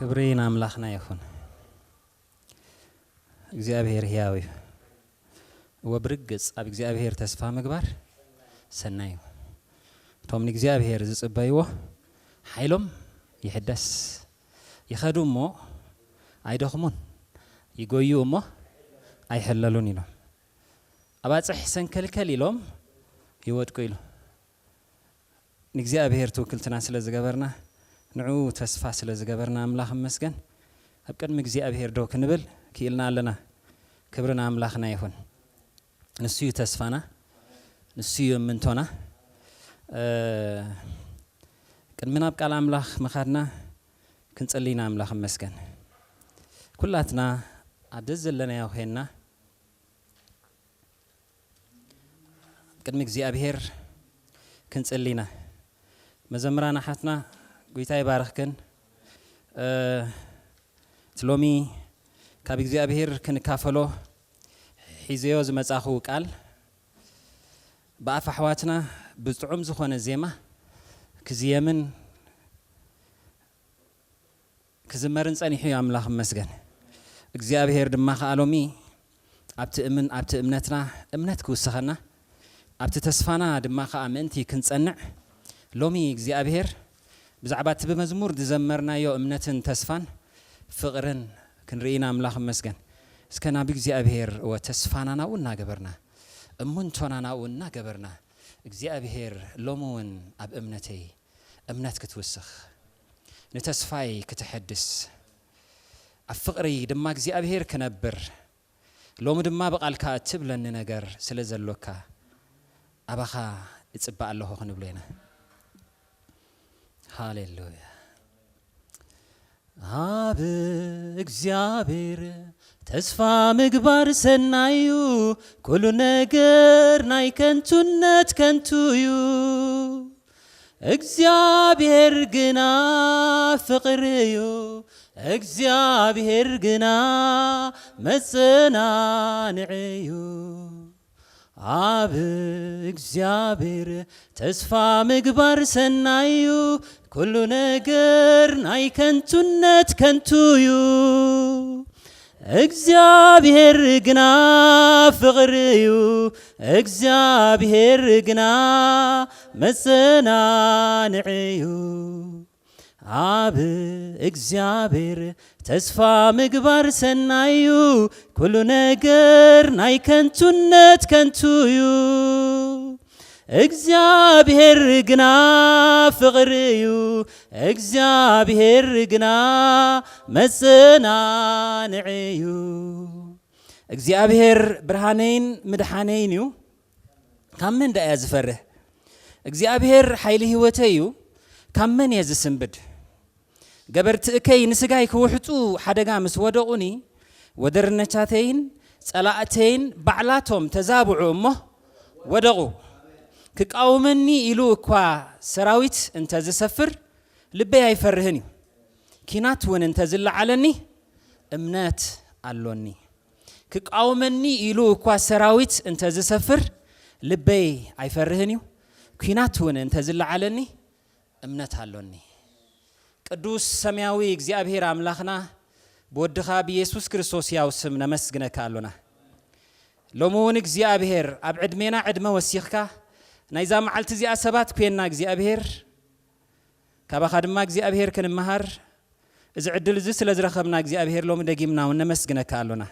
ክብሪ ንኣምላኽና ይኹን። እግዚኣብሔር ህያው እዩ። እወ፣ ብርግጽ ኣብ እግዚኣብሔር ተስፋ ምግባር ሰናይ እዩ። እቶም ንእግዚኣብሔር ዝጽበይዎ ሓይሎም ይሕደስ። ይኸዱ እሞ ኣይደኽሙን፣ ይጎዩ እሞ ኣይሕለሉን ኢሎም። ኣባጽሕ ሰንከልከል ኢሎም ይወድቁ ኢሉ። ንእግዚኣብሔር ትውክልትና ስለ ዝገበርና፣ ንዕኡ ተስፋ ስለ ዝገበርና ኣምላኽ እመስገን። ኣብ ቅድሚ እግዚኣብሔር ደው ክንብል ክኢልና ኣለና። ክብሪ ንኣምላኽና ይኹን። ንሱ እዩ ተስፋና፣ ንሱ እዩ እምንቶና። እ፣ ቅድሚ ናብ ቃል ኣምላኽ ምኻድና ክንጽሊ ኢና። ኣምላኽ እመስገን። ኩላትና ኣብ ደስ ዘለናዮ ዄንና ቅድሚ እግዚኣብሔር ክንጽሊ ኢና። መዘምራን ኣሓትና፣ ጎይታ ይባርኽክን። እ፣ እቲ ሎሚ ካብ እግዚኣብሔር ክንካፈሎ ሒዘዮ ዝመጻኹ ቃል፣ ብኣፍ ኣሕዋትና ብጥዑም ዝኾነ ዜማ ክዝየምን ክዝመርን ጸኒሑ እዩ። ኣምላኽ እመስገን። እግዚኣብሔር ድማ ኸኣ ሎሚ ኣብቲ እምን-፣ ኣብቲ እምነትና እምነት ክውስኸና፣ ኣብቲ ተስፋና ድማ ኸኣ ምእንቲ ክንጸንዕ፣ ሎሚ እግዚኣብሔር ብዛዕባ እቲ ብመዝሙር ዝዘመርናዮ እምነትን ተስፋን ፍቕርን ክንርኢ ኢና። ኣምላኽ እመስገን። እስከ ናብ እግዚኣብሔር እወ ተስፋና ናብኡ እናገበርና፣ እምንቶና ናብኡ እናገበርና፣ እግዚኣብሔር ሎሚ እውን ኣብ እምነተይ እምነት ክትውስኽ፣ ንተስፋይ ክተሐድስ፣ ኣብ ፍቕሪ ድማ እግዚኣብሔር ክነብር፣ ሎሚ ድማ ብቓልካ እትብለኒ ነገር ስለ ዘሎካ፣ ኣባኻ እጽበ ኣለኹ ክንብሎ ኢና። ሃሌሉያ። ኣብ እግዚኣብሔር ተስፋ ምግባር ሰናይ እዩ፣ ኩሉ ነገር ናይ ከንቱነት ከንቱ እዩ። እግዚኣብሔር ግና ፍቕሪ እዩ፣ እግዚኣብሔር ግና መጸናንዒ እዩ። ኣብ እግዚኣብሔር ተስፋ ምግባር ሰናይ እዩ፣ ኩሉ ነገር ናይ ከንቱነት ከንቱ እዩ። እግዚኣብሔር ግና ፍቕሪ እዩ፣ እግዚኣብሔር ግና መጸናንዒ እዩ። ኣብ እግዚኣብሔር ተስፋ ምግባር ሰናይ እዩ፣ ኩሉ ነገር ናይ ከንቱነት ከንቱ እዩ። እግዚኣብሔር ግና ፍቕሪ እዩ፣ እግዚኣብሔር ግና መጸናንዒ እዩ። እግዚኣብሔር ብርሃነይን ምድሓነይን እዩ፣ ካብ መን ደኣ እየ ዝፈርህ? እግዚኣብሔር ሓይሊ ህይወተይ እዩ፣ ካብ መን እየ ዝስንብድ? ገበርቲ እከይ ንስጋይ ክውሕጡ ሓደጋ ምስ ወደቑኒ፣ ወደርነቻተይን ጸላእተይን ባዕላቶም ተዛብዑ እሞ ወደቑ። ክቃወመኒ ኢሉ እኳ ሰራዊት እንተ ዝሰፍር፣ ልበይ ኣይፈርህን እዩ። ኲናት እውን እንተ ዝለዓለኒ፣ እምነት ኣሎኒ። ክቃወመኒ ኢሉ እኳ ሰራዊት እንተ ዝሰፍር፣ ልበይ ኣይፈርህን እዩ። ኲናት እውን እንተ ዝለዓለኒ፣ እምነት ኣሎኒ። ቅዱስ ሰማያዊ እግዚኣብሔር ኣምላኽና፣ ብወድኻ ብየሱስ ክርስቶስ ያው ስም ነመስግነካ ኣሎና። ሎሚ እውን እግዚኣብሔር ኣብ ዕድሜና ዕድመ ወሲኽካ፣ ናይዛ መዓልቲ እዚኣ ሰባት ኲንና እግዚኣብሔር፣ ካባኻ ድማ እግዚኣብሔር ክንመሃር፣ እዚ ዕድል እዚ ስለ ዝረኸብና እግዚኣብሔር ሎሚ ደጊምና እውን ነመስግነካ ኣሎና።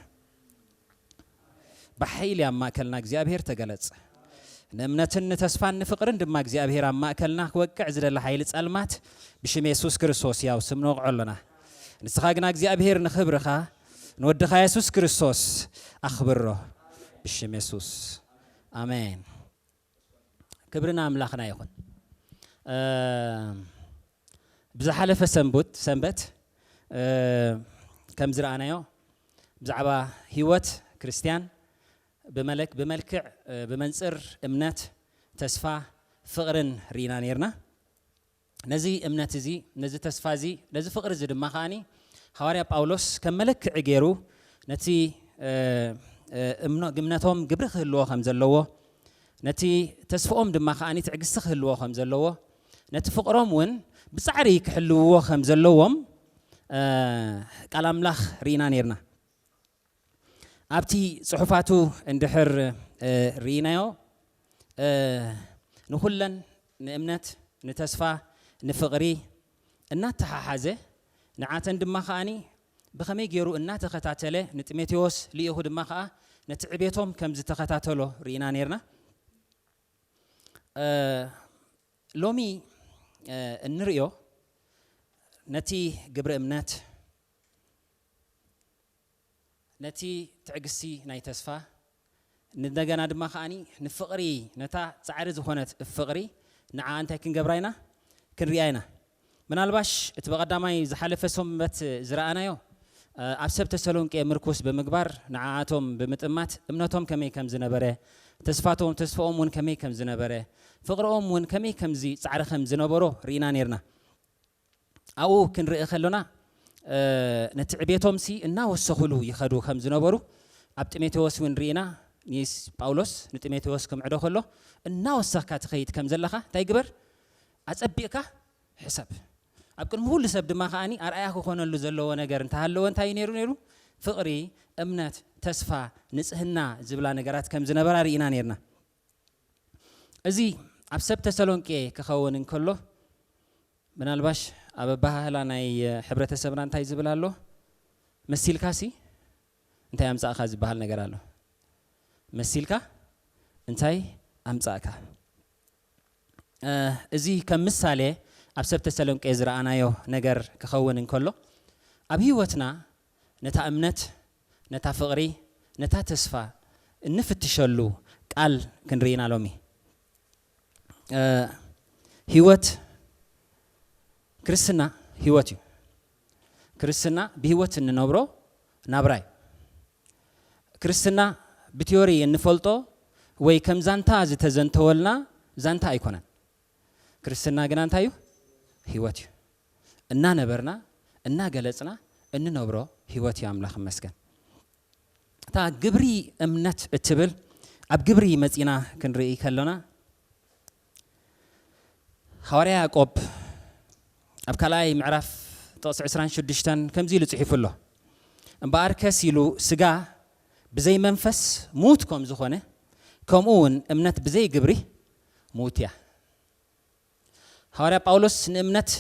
ብሓይሊ ኣብ ማእከልና እግዚኣብሔር ተገለጽ። ንእምነትን ንተስፋን ንፍቕርን ድማ እግዚኣብሔር ኣብ ማእከልና ክወቅዕ ዝደሊ ሓይሊ ጸልማት ብሽም የሱስ ክርስቶስ ያው ስም ነውቕዖ ኣሎና። ንስኻ ግና እግዚኣብሔር ንኽብርኻ ንወድኻ የሱስ ክርስቶስ ኣኽብሮ ብሽም የሱስ። ኣሜን። ክብሪ ንኣምላኽና ይኹን። እ፣ ብዝሓለፈ ሰንቡት-፣ ሰንበት፣ እ፣ ከም ዝረኣናዮ ብዛዕባ ህይወት ክርስትያን ብመለክ-፣ ብመልክዕ፣ እ፣ ብመንጽር እምነት፣ ተስፋ፣ ፍቕርን ርኢና ኔርና። ነዚ እምነት እዚ፣ ነዚ ተስፋ እዚ፣ ነዚ ፍቕሪ እዚ ድማ ከኣኒ ሃዋርያ ጳውሎስ ከም መለክዒ ገይሩ ነቲ፣ እ፣ እ፣ እምኖ-፣ እምነቶም ግብሪ ክህልዎ ከም ዘለዎ፣ ነቲ ተስፍኦም ድማ ከኣኒ ትዕግስቲ ክህልዎ ከም ዘለዎ፣ ነቲ ፍቕሮም እውን ብጻዕሪ ክሕልውዎ ከም ዘለዎም እ፣ ቃል ኣምላኽ ርኢና ነይርና። ኣብቲ ጽሑፋቱ እንድሕር፣ እ፣ ርኢናዮ፣ እ፣ ንኹለን ንእምነት፣ ንተስፋ፣ ንፍቕሪ እናተሓሓዘ፣ ንዓተን ድማ ከኣኒ ብኸመይ ገይሩ እናተኸታተለ ንጢሞቴዎስ ልኢኹ ድማ ከኣ ነቲ ዕቤቶም ከም ዝተኸታተሎ ርኢና ነይርና። እ፣ ሎሚ፣ እ፣ እንርእዮ ነቲ ግብሪ እምነት፣ ነቲ ትዕግስቲ ናይ ተስፋ፣ እንደገና ድማ ከኣኒ ንፍቕሪ፣ ነታ ጻዕሪ ዝኾነት ፍቕሪ፣ ንዓ እንታይ ክንገብራ ኢና? ክንሪኣ ኢና። ምናልባሽ እቲ ብቐዳማይ ዝሓለፈ ሰንበት ዝረኣናዮ፣ እ፣ ኣብ ሰብ ተሰሎንቄ ምርኩስ ብምግባር፣ ንዓኣቶም ብምጥማት እምነቶም ከመይ ከም ዝነበረ፣ ተስፋቶም፣ ተስፋኦም እውን ከመይ ከም ዝነበረ፣ ፍቕርኦም እውን ከመይ ከምዚ ጻዕሪ ከም ዝነበሮ ርኢና ነይርና። ኣብኡ ክንርኢ ከሎና፣ እ፣ ነቲ ዕቤቶምሲ እናወሰኹሉ ይኸዱ ከም ዝነበሩ ኣብ ጢሞቴዎስ እውን ርኢና። ኒስ ጳውሎስ ንጢሞቴዎስ ክምዕዶ ከሎ፣ እናወሰኽካ ትኸይድ ከም ዘለኻ እንታይ ግበር? ኣጸቢቕካ ሕሰብ። ኣብ ቅድሚ ኩሉ ሰብ ድማ ከኣኒ ኣርኣያ ክኾነሉ ዘለዎ ነገር እንተሃለወ እንታይ እዩ ነይሩ? ነይሩ ፍቕሪ፣ እምነት፣ ተስፋ፣ ንጽህና ዝብላ ነገራት ከም ዝነበራ ርኢና ነይርና። እዚ ኣብ ሰብ ተሰሎንቄ ክኸውን እንከሎ፣ ምናልባሽ ኣብ ኣበሃህላ ናይ ሕብረተሰብና እንታይ ዝብል ኣሎ? መሲልካሲ እንታይ ኣምጻእካ ዝበሃል ነገር ኣሎ። መሲልካ እንታይ ኣምጻእካ? እ፣ እዚ ከም ምሳሌ ኣብ ሰብ ተሰሎንቄ ዝረኣናዮ ነገር ክኸውን እንከሎ፣ ኣብ ህይወትና ነታ እምነት፣ ነታ ፍቕሪ፣ ነታ ተስፋ እንፍትሸሉ ቃል ክንርኢ ኢና ሎሚ። እ፣ ህይወት፣ ክርስትና ህይወት እዩ። ክርስትና ብህይወት እንነብሮ ናብራ እዩ። ክርስትና ብቲዮሪ እንፈልጦ ወይ ከም ዛንታ ዝተዘንተወልና ዛንታ ኣይኮነን። ክርስትና ግና እንታይ እዩ? ህይወት እዩ። እናነበርና፣ እናገለጽና እንነብሮ ህይወት እዩ። ኣምላኽ ይመስገን። እታ ግብሪ እምነት እትብል ኣብ ግብሪ መጺና ክንርኢ ከሎና፣ ሃዋርያ ያዕቆብ ኣብ ካልኣይ ምዕራፍ ጥቕሲ ዕስራን ሽዱሽተን ከምዚ ኢሉ ጽሒፉ ኣሎ። "እምበኣርከስ" ኢሉ፣ "ስጋ ብዘይ መንፈስ ምዉት ከም ዝኾነ፣ ከምኡ እውን እምነት ብዘይ ግብሪ ምዉት እያ።" ሃዋርያ ጳውሎስ ንእምነት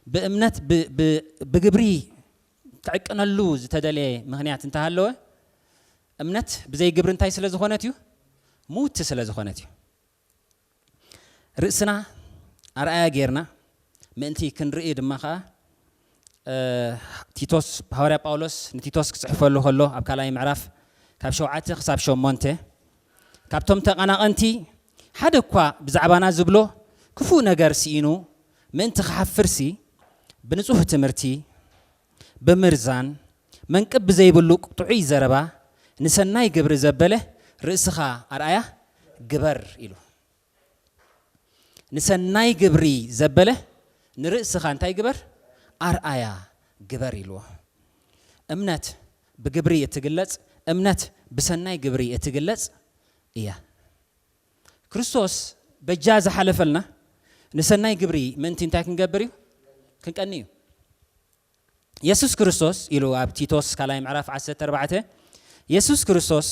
ብእምነት ብ-፣ ብ-፣ ብግብሪ ክዕቅነሉ ዝተደለየ ምኽንያት እንተሃለወ፣ እምነት ብዘይ ግብሪ እንታይ ስለ ዝኾነት እዩ? ምውቲ ስለ ዝኾነት እዩ። ርእስና ኣርኣያ ጌርና ምእንቲ ክንርኢ ድማ ኸኣ፣ እ፣ ቲቶስ፣ ሃዋርያ ጳውሎስ ንቲቶስ ክጽሕፈሉ ከሎ ኣብ ካልኣይ ምዕራፍ ካብ ሸውዓተ ክሳብ ሸሞንተ፣ "ካብቶም ተቐናቐንቲ ሓደ እኳ ብዛዕባና ዝብሎ ክፉእ ነገር ስኢኑ ምእንቲ ክሓፍርሲ፣ ብንጹህ ትምህርቲ፣ ብምርዛን፣ መንቅብ ብዘይብሉ ጥዑይ ዘረባ፣ ንሰናይ ግብሪ ዘበለ ርእስኻ ኣርኣያ ግበር" ኢሉ። ንሰናይ ግብሪ ዘበለ ንርእስኻ እንታይ ግበር? ኣርኣያ ግበር ኢልዎ። እምነት ብግብሪ እትግለጽ፣ እምነት ብሰናይ ግብሪ እትግለጽ እያ። ክርስቶስ በጃ ዝሓለፈልና ንሰናይ ግብሪ ምእንቲ እንታይ ክንገብር እዩ? ክንቀኒ እዩ። የሱስ ክርስቶስ ኢሉ ኣብ ቲቶስ ካልኣይ ምዕራፍ ዓሰርተ ኣርባዕተ፣ የሱስ ክርስቶስ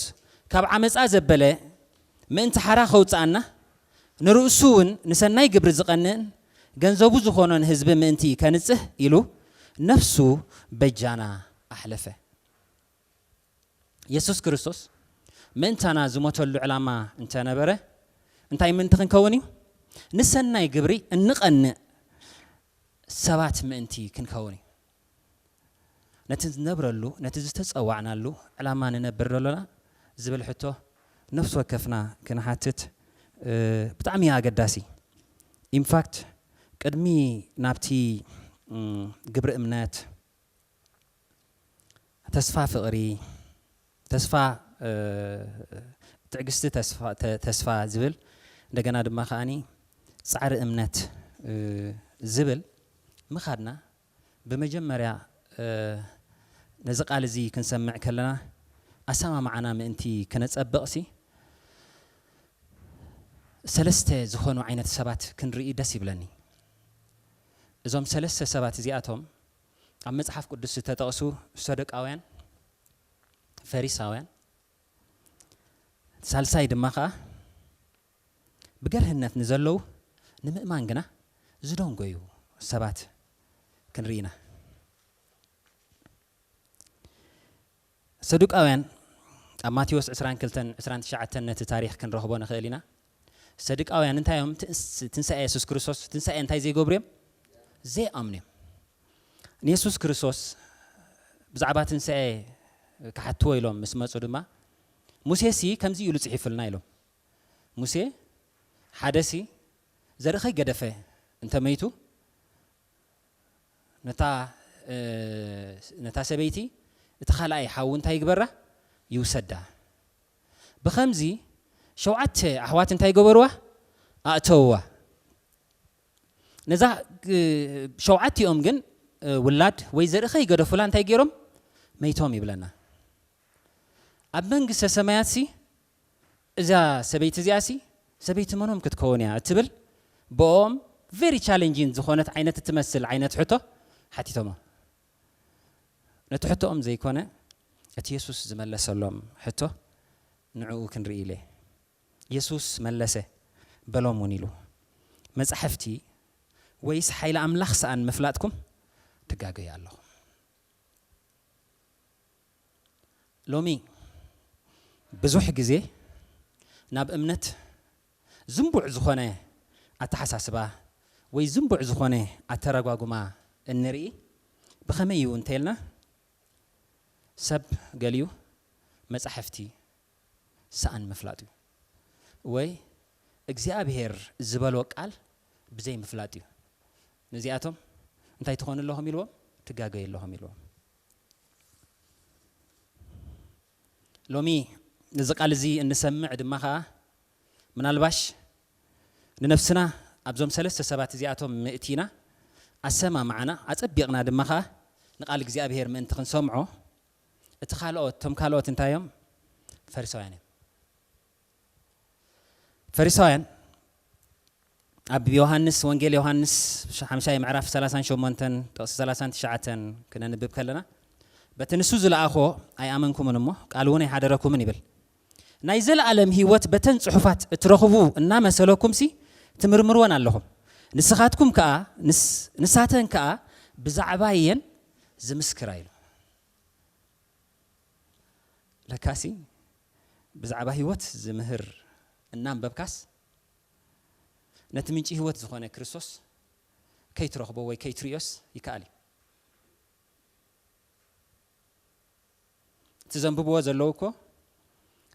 ካብ ዓመጻ ዘበለ ምእንቲ ሓራ ከውጽኣና፣ ንርእሱ እውን ንሰናይ ግብሪ ዝቐንእን ገንዘቡ ዝኾኖን ህዝቢ ምእንቲ ከንጽህ ኢሉ ነፍሱ በጃና ኣሕለፈ። የሱስ ክርስቶስ ምእንታና ዝሞተሉ ዕላማ እንተነበረ፣ እንታይ ምእንቲ ክንከውን እዩ? ንሰናይ ግብሪ እንቐንእ ሰባት ምእንቲ ክንከውን እዩ። ነቲ ዝነብረሉ፣ ነቲ ዝተጸዋዕናሉ ዕላማ ንነብር ደሎና ዝብል ሕቶ ነፍሲ ወከፍና ክንሓትት፣ እ፣ ብጣዕሚ ኣገዳሲ። ኢንፋክት፣ ቅድሚ ናብቲ፣ እም፣ ግብሪ እምነት፣ ተስፋ ፍቕሪ፣ ተስፋ፣ እ፣ ትዕግስቲ ተስፋ፣ ተ-፣ ተስፋ ዝብል፣ እንደገና ድማ ከኣኒ ጻዕሪ እምነት፣ እ፣ ዝብል ምኻድና፣ ብመጀመርያ፣ እ፣ ነዚ ቃል እዚ ክንሰምዕ ከለና ኣሰማምዓና ምእንቲ ከነጸብቕሲ፣ ሰለስተ ዝኾኑ ዓይነት ሰባት ክንርኢ ደስ ይብለኒ። እዞም ሰለስተ ሰባት እዚኣቶም ኣብ መጽሓፍ ቅዱስ ዝተጠቕሱ ሰዱቃውያን፣ ፈሪሳውያን፣ ሳልሳይ ድማ ኸኣ ብገርህነት ንዘለዉ ንምእማን ግና ዝደንጎዩ ሰባት ክንርኢ ኢና። ሰዱቃውያን ኣብ ማቴዎስ ዕስራን ክልተን ዕስራን ትሽዓተን ነቲ ታሪኽ ክንረኽቦ ንኽእል ኢና። ሰዱቃውያን እንታይ እዮም? ትንስ-፣ ትንሳኤ የሱስ ክርስቶስ፣ ትንሳኤ እንታይ ዘይገብሩ እዮም? ዘይኣምኑ እዮም። ንየሱስ ክርስቶስ ብዛዕባ ትንሳኤ ክሓትዎ ኢሎም ምስ መጹ ድማ፣ "ሙሴሲ ከምዚ ኢሉ ጽሒፉልና" ኢሎም። ሙሴ ሓደሲ ዘርኢ ከይገደፈ እንተመይቱ፣ ነታ፣ እ፣ ነታ ሰበይቲ እቲ ካልኣይ ሓዉ እንታይ ይግበራ? ይውሰዳ። ብኸምዚ ሸውዓተ ኣሕዋት እንታይ ገበርዋ? ኣእተውዋ። ነዛ፣ እ፣ ሸውዓቲኦም ግን፣ እ፣ ውላድ ወይ ዘርኢ ከይገደፉላ እንታይ ገይሮም? መይቶም ይብለና። ኣብ መንግስተ ሰማያትሲ እዛ ሰበይቲ እዚኣሲ ሰበይቲ መኖም ክትከውን እያ እትብል ብኦም very challenging ዝኾነት ዓይነት እትመስል ዓይነት ሕቶ ሓቲቶሞ። ነቲ ሕቶኦም ዘይኮነ እቲ የሱስ ዝመለሰሎም ሕቶ ንዕኡ ክንርኢ ኢለ። የሱስ መለሰ፣ በሎም እውን ኢሉ፣ "መጻሕፍቲ ወይስ ሓይሊ ኣምላኽ ሰኣን ምፍላጥኩም ትጋገዩ ኣለኹም?" ሎሚ ብዙሕ ግዜ ናብ እምነት ዝንቡዕ ዝኾነ ኣተሓሳስባ ወይ ዝንቡዕ ዝኾነ ኣተረጓጉማ እንርኢ። ብኸመይ እዩ እንተኢልና፣ ሰብ ገሊኡ መጻሕፍቲ ሰኣን ምፍላጥ እዩ፣ ወይ እግዚኣብሔር ዝበሎ ቃል ብዘይ ምፍላጥ እዩ። ነዚኣቶም እንታይ ትኾኑ ኣለኹም ኢልዎም? ትጋገዩ ኣለኹም ኢልዎም። ሎሚ ነዚ ቃል እዚ እንሰምዕ ድማ ኸኣ ምናልባሽ ንነፍስና ኣብዞም ሰለስተ ሰባት እዚኣቶም ምእቲና ኣሰማማዕና ኣጸቢቕና ድማ ኸኣ ንቃል እግዚኣብሔር ምእንቲ ክንሰምዖ እቲ ካልኦት፣ እቶም ካልኦት እንታይ እዮም? ፈሪሳውያን እዮም። ፈሪሳውያን ኣብ ዮሃንስ፣ ወንጌል ዮሃንስ ሓምሻይ ምዕራፍ ሰላሳን ሸሞንተን ጥቕሲ ሰላሳን ትሽዓተን ክነንብብ ከለና፣ "በቲ ንሱ ዝለኣኾ ኣይኣመንኩምን እሞ ቃል እውን ኣይሓደረኩምን" ይብል። "ናይ ዘለኣለም ህይወት በተን ጽሑፋት እትረኽቡ እናመሰለኩምሲ ትምርምርወን ኣለኹም። ንስኻትኩም ከኣ፣ ንስ-፣ ንሳተን ከኣ ብዛዕባየን ዝምስክራ" ኢሉ። ለካሲ ብዛዕባ ህይወት ዝምህር እናንበብካስ ነቲ ምንጪ ህይወት ዝኾነ ክርስቶስ ከይትረኽቦ ወይ ከይትርእዮስ ይከኣል እዩ። እቲ ዘንብብዎ ዘለዉ እኮ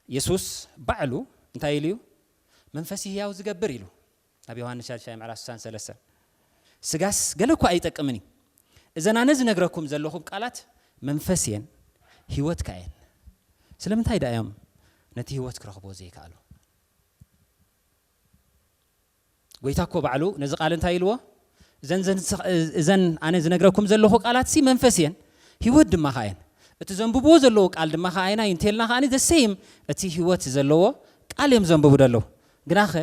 የሱስ ባዕሉ እንታይ ኢሉ እዩ? "መንፈስ ህያው ዝገብር" ኢሉ ኣብ ዮሃንስ ሻድሻይ ምዕራፍ ስሳን ሰለስተን። "ስጋስ ገለ እኳ ኣይጠቅምን እዩ። እዘን ኣነ ዝነግረኩም ዘለኹም ቃላት መንፈስ እየን፣ ህይወት ከኣ እየን። ስለምንታይ ደኣ እዮም ነቲ ህይወት ክረኽብዎ ዘይከኣሉ?" ጎይታ እኮ ባዕሉ ነዚ ቃል እንታይ ኢልዎ? "እዘን፣ ዘን-፣ እዘን ኣነ ዝነግረኩም ዘለኹ ቃላት ሲ መንፈስ እየን፣ ህይወት ድማ ከኣ እየን። እቲ ዘንብብዎ ዘለዉ ቃል ድማ ከኣ ኣይና እዩ እንተልና ከኣ the same እቲ ህይወት ዘለዎ ቃል እዮም ዘንብቡ ዘለዉ። ግናኸ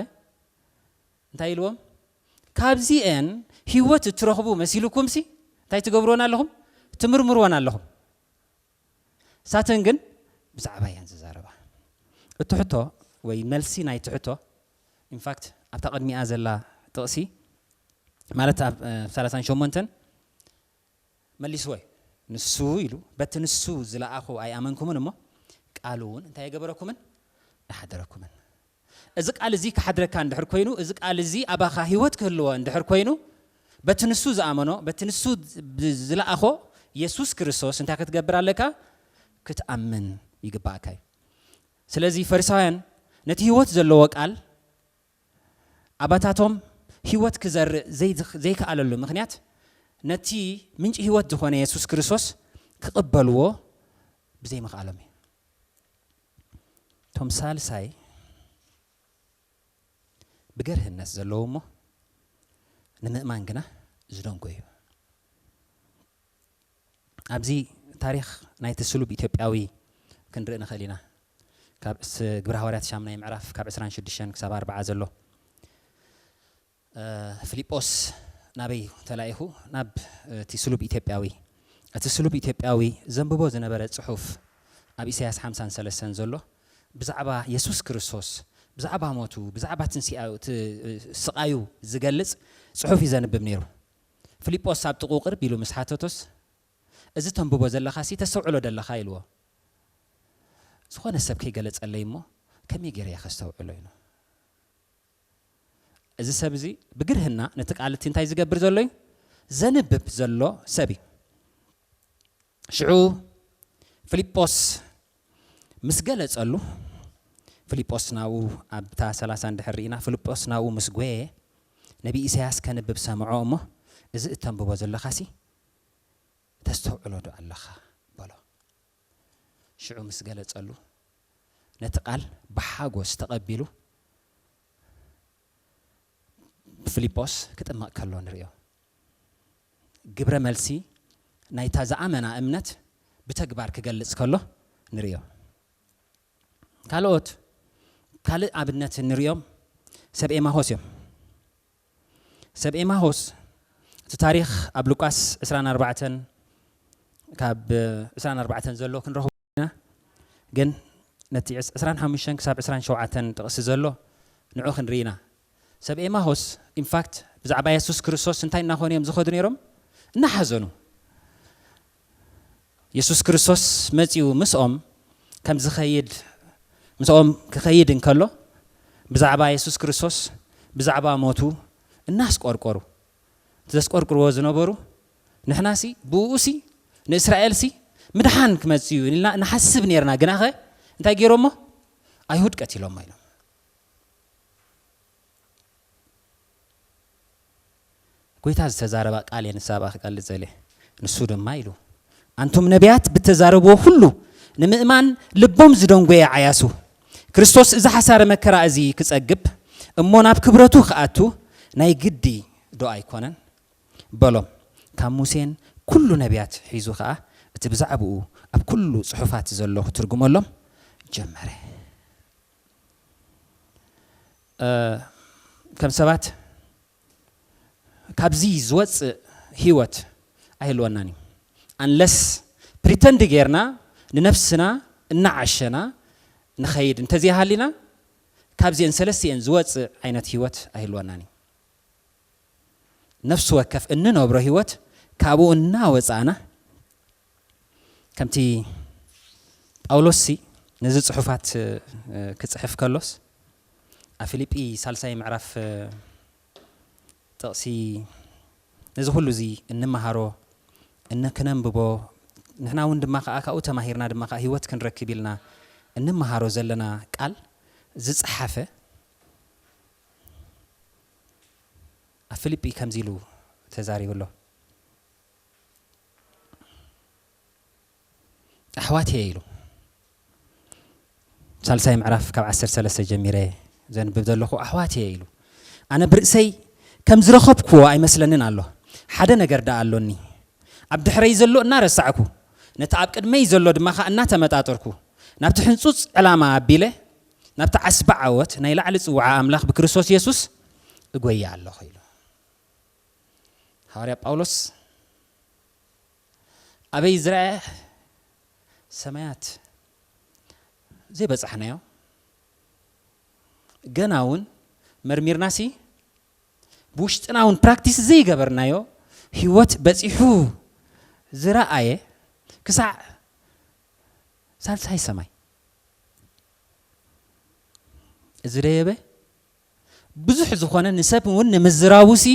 እንታይ ኢልዎም? ካብዚኤን ህይወት እትረኽቡ መሲልኩም ሲ እንታይ ትገብርወን ኣለኹም? ትምርምርወን ኣለኹም። ሳተን ግን ብዛዕባ እየን ዝዛረባ።" እቲ ሕቶ ወይ መልሲ ናይቲ ሕቶ፣ in fact ኣብታ ቅድሚኣ ዘላ ጥቕሲ ማለት ኣብ፣ እ፣ ሰላሳን ሸሞንተን መሊስዎ እዩ። "ንሱ" ኢሉ፣ "በቲ ንሱ ዝለኣኹ ኣይኣመንኩምን እሞ ቃሉ እውን እንታይ ኣይገበረኩምን? ኣይሓደረኩምን።" እዚ ቃል እዚ ክሓድረካ እንድሕር ኮይኑ፣ እዚ ቃል እዚ ኣባኻ ህይወት ክህልዎ እንድሕር ኮይኑ፣ በቲ ንሱ ዝኣመኖ፣ በቲ ንሱ ብ-፣ ዝለኣኾ የሱስ ክርስቶስ እንታይ ክትገብር ኣለካ? ክትኣምን ይግባኣካ እዩ። ስለዚ ፈሪሳውያን ነቲ ህይወት ዘለዎ ቃል ኣባታቶም ህይወት ክዘርእ ዘይ-፣ ዘይከኣለሉ ምኽንያት፣ ነቲ ምንጪ ህይወት ዝኾነ የሱስ ክርስቶስ ክቕበልዎ ብዘይምኽኣሎም እዩ። እቶም ሳልሳይ ብገርህነት ዘለዉ እሞ ንምእማን ግና ዝደንጎዩ። ኣብዚ ታሪኽ ናይቲ ስሉብ ኢትዮጵያዊ ክንርኢ ንኽእል ኢና። ካብ ስ-፣ ግብረ ሃዋርያት ሻምናይ ምዕራፍ ካብ ዕስራን ሽዱሽተን ክሳብ ኣርብዓ ዘሎ፣ እ፣ ፊልጶስ ናበይ ተላኢኹ? ናብ፣ እ፣ እቲ ስሉብ ኢትዮጵያዊ እቲ ስሉብ ኢትዮጵያዊ ዘንብቦ ዝነበረ ጽሑፍ ኣብ ኢሳያስ ሓምሳን ሰለስተን ዘሎ ብዛዕባ የሱስ ክርስቶስ፣ ብዛዕባ ሞቱ፣ ብዛዕባ ትንሲኣኡ፣ እቲ ስቓዩ ዝገልጽ ጽሑፍ እዩ ዘንብብ ነይሩ። ፊልጶስ ኣብ ጥቕኡ ቅርብ ኢሉ ምስ ሓተቶስ፣ "እዚ ተንብቦ ዘለኻሲ ተስተውዕሎ ደለኻ?" ኢልዎ። "ዝኾነ ሰብ ከይገለጸለይ እሞ ከመይ ገይረ እየ ከስተውዕሎ?" ኢሉ። እዚ ሰብ እዚ ብግርህና ነቲ ቃል እቲ እንታይ ዝገብር ዘሎ እዩ? ዘንብብ ዘሎ ሰብ እዩ። ሽዑ ፊልጶስ ምስ ገለጸሉ፣ ፊልጶስ ናብኡ ኣብታ ሰላሳ እንድሕር ርኢና፣ ፊልጶስ ናብኡ ምስ ጐየ፣ ነቢ ኢሳያስ ከንብብ ሰምዖ እሞ፣ "እዚ እተንብቦ ዘለኻሲ ተስተውዕሎ ዶ ኣለኻ?" በሎ። ሽዑ ምስ ገለጸሉ፣ ነቲ ቃል ብሓጎስ ተቐቢሉ ፊልጶስ ክጥመቕ ከሎ ንርእዮ። ግብረ መልሲ ናይታ ዝኣመና እምነት ብተግባር ክገልጽ ከሎ ንርእዮ። ካልኦት፣ ካልእ ኣብነት እንርእዮም ሰብ ኤማሆስ እዮም። ሰብ ኤማሆስ፣ እቲ ታሪኽ ኣብ ሉቃስ ዕስራን ኣርባዕተን፣ ካብ ዕስራን ኣርባዕተን ዘሎ ክንረኽቦ ኢና። ግን ነቲ ዕስ-፣ ዕስራን ሓሙሽተን ክሳብ ዕስራን ሸውዓተን ጥቕሲ ዘሎ ንዑ ክንርኢ ኢና። ሰብ ኤማሆስ፣ ኢንፋክት፣ ብዛዕባ የሱስ ክርስቶስ እንታይ እናኾኑ እዮም ዝኸዱ ነይሮም? እናሓዘኑ። የሱስ ክርስቶስ መጺኡ ምስኦም ከም ዝኸይድ፣ ምስኦም ክኸይድ እንከሎ፣ ብዛዕባ የሱስ ክርስቶስ፣ ብዛዕባ ሞቱ እናስቆርቆሩ፣ እቲ ዘስቆርቅርዎ ዝነበሩ፣ ንሕናሲ፣ ብእኡሲ፣ ንእስራኤልሲ ምድሓን ክመጽእ እዩ ኢልና ንሓስብ ነይርና፣ ግናኸ እንታይ ገይሮሞ? ኣይሁድ ቀቲሎሞ ኢሎም። ጎይታ ዝተዛረባ ቃል እየ ንሳ ኣብኣ ክቀልጽ እየ። ንሱ ድማ ኢሉ፣ "ኣንቱም ነቢያት ብተዛረብዎ ሁሉ ንምእማን ልቦም ዝደንጎየ ዓያሱ፣ ክርስቶስ እዚ ሓሳረ መከራ እዚ ክጸግብ እሞ ናብ ክብረቱ ክኣቱ ናይ ግዲ ዶ ኣይኮነን?" በሎም። ካብ ሙሴን ኩሉ ነቢያት ሒዙ ኸኣ እቲ ብዛዕባኡ ኣብ ኩሉ ጽሑፋት ዘሎ ክትርጉመሎም ጀመረ። እ፣ ከም ሰባት ካብዚ ዝወጽእ ህይወት ኣይህልወናን እዩ። ኣንለስ ፕሪተንድ ጌርና ንነፍስና እናዓሸና ንኸይድ እንተዘይሃሊና፣ ካብዚአን ሰለስቲአን ዝወጽእ ዓይነት ህይወት ኣይህልወናን እዩ። ነፍሲ ወከፍ እንነብሮ ህይወት ካብኡ እናወጻእና፣ ከምቲ ጳውሎስሲ ነዚ ጽሑፋት፣ እ፣ ክጽሕፍ ከሎስ፣ ኣብ ፊልጲ ሳልሳይ ምዕራፍ፣ እ፣ ጥቕሲ፣ ነዚ ኩሉ እዚ እንመሃሮ፣ እነ-፣ ክነንብቦ፣ ንሕና እውን ድማ ከኣ ካብኡ ተማሂርና ድማ ከኣ ህይወት ክንረክብ ኢልና እንመሃሮ ዘለና ቃል ዝጸሓፈ፣ ኣብ ፊልጲ ከምዚ ኢሉ ተዛሪቡ ኣሎ። "ኣሕዋት እየ" ኢሉ፣ ሳልሳይ ምዕራፍ ካብ ዓሰርተ ሰለስተ ጀሚረ ዘንብብ ዘለኹ፣ "ኣሕዋት እየ" ኢሉ፣ "ኣነ ብርእሰይ ከም ዝረኸብክዎ ኣይመስለንን ኣሎ። ሓደ ነገር ደኣ ኣሎኒ። ኣብ ድሕረይ ዘሎ እናረሳዕኩ፣ ነቲ ኣብ ቅድመይ ዘሎ ድማ ኸኣ እናተመጣጠርኩ፣ ናብቲ ሕንጹጽ ዕላማ ኣቢለ፣ ናብቲ ዓስቢ ዓወት ናይ ላዕሊ ጽውዓ ኣምላኽ ብክርስቶስ የሱስ እጎያ ኣለኹ" ኢሉ። ሃዋርያ ጳውሎስ ኣበይ ዝረኣየ ሰማያት ዘይበጻሕናዮ፣ ገና እውን መርሚርናሲ ብውሽጥና እውን ፕራክቲስ ዘይገበርናዮ ህይወት በጺሑ ዝረኣየ ክሳዕ ሳልሳይ ሰማይ። እዚ ደየበ ብዙሕ ዝኾነ ንሰብ እውን ንምዝራቡሲ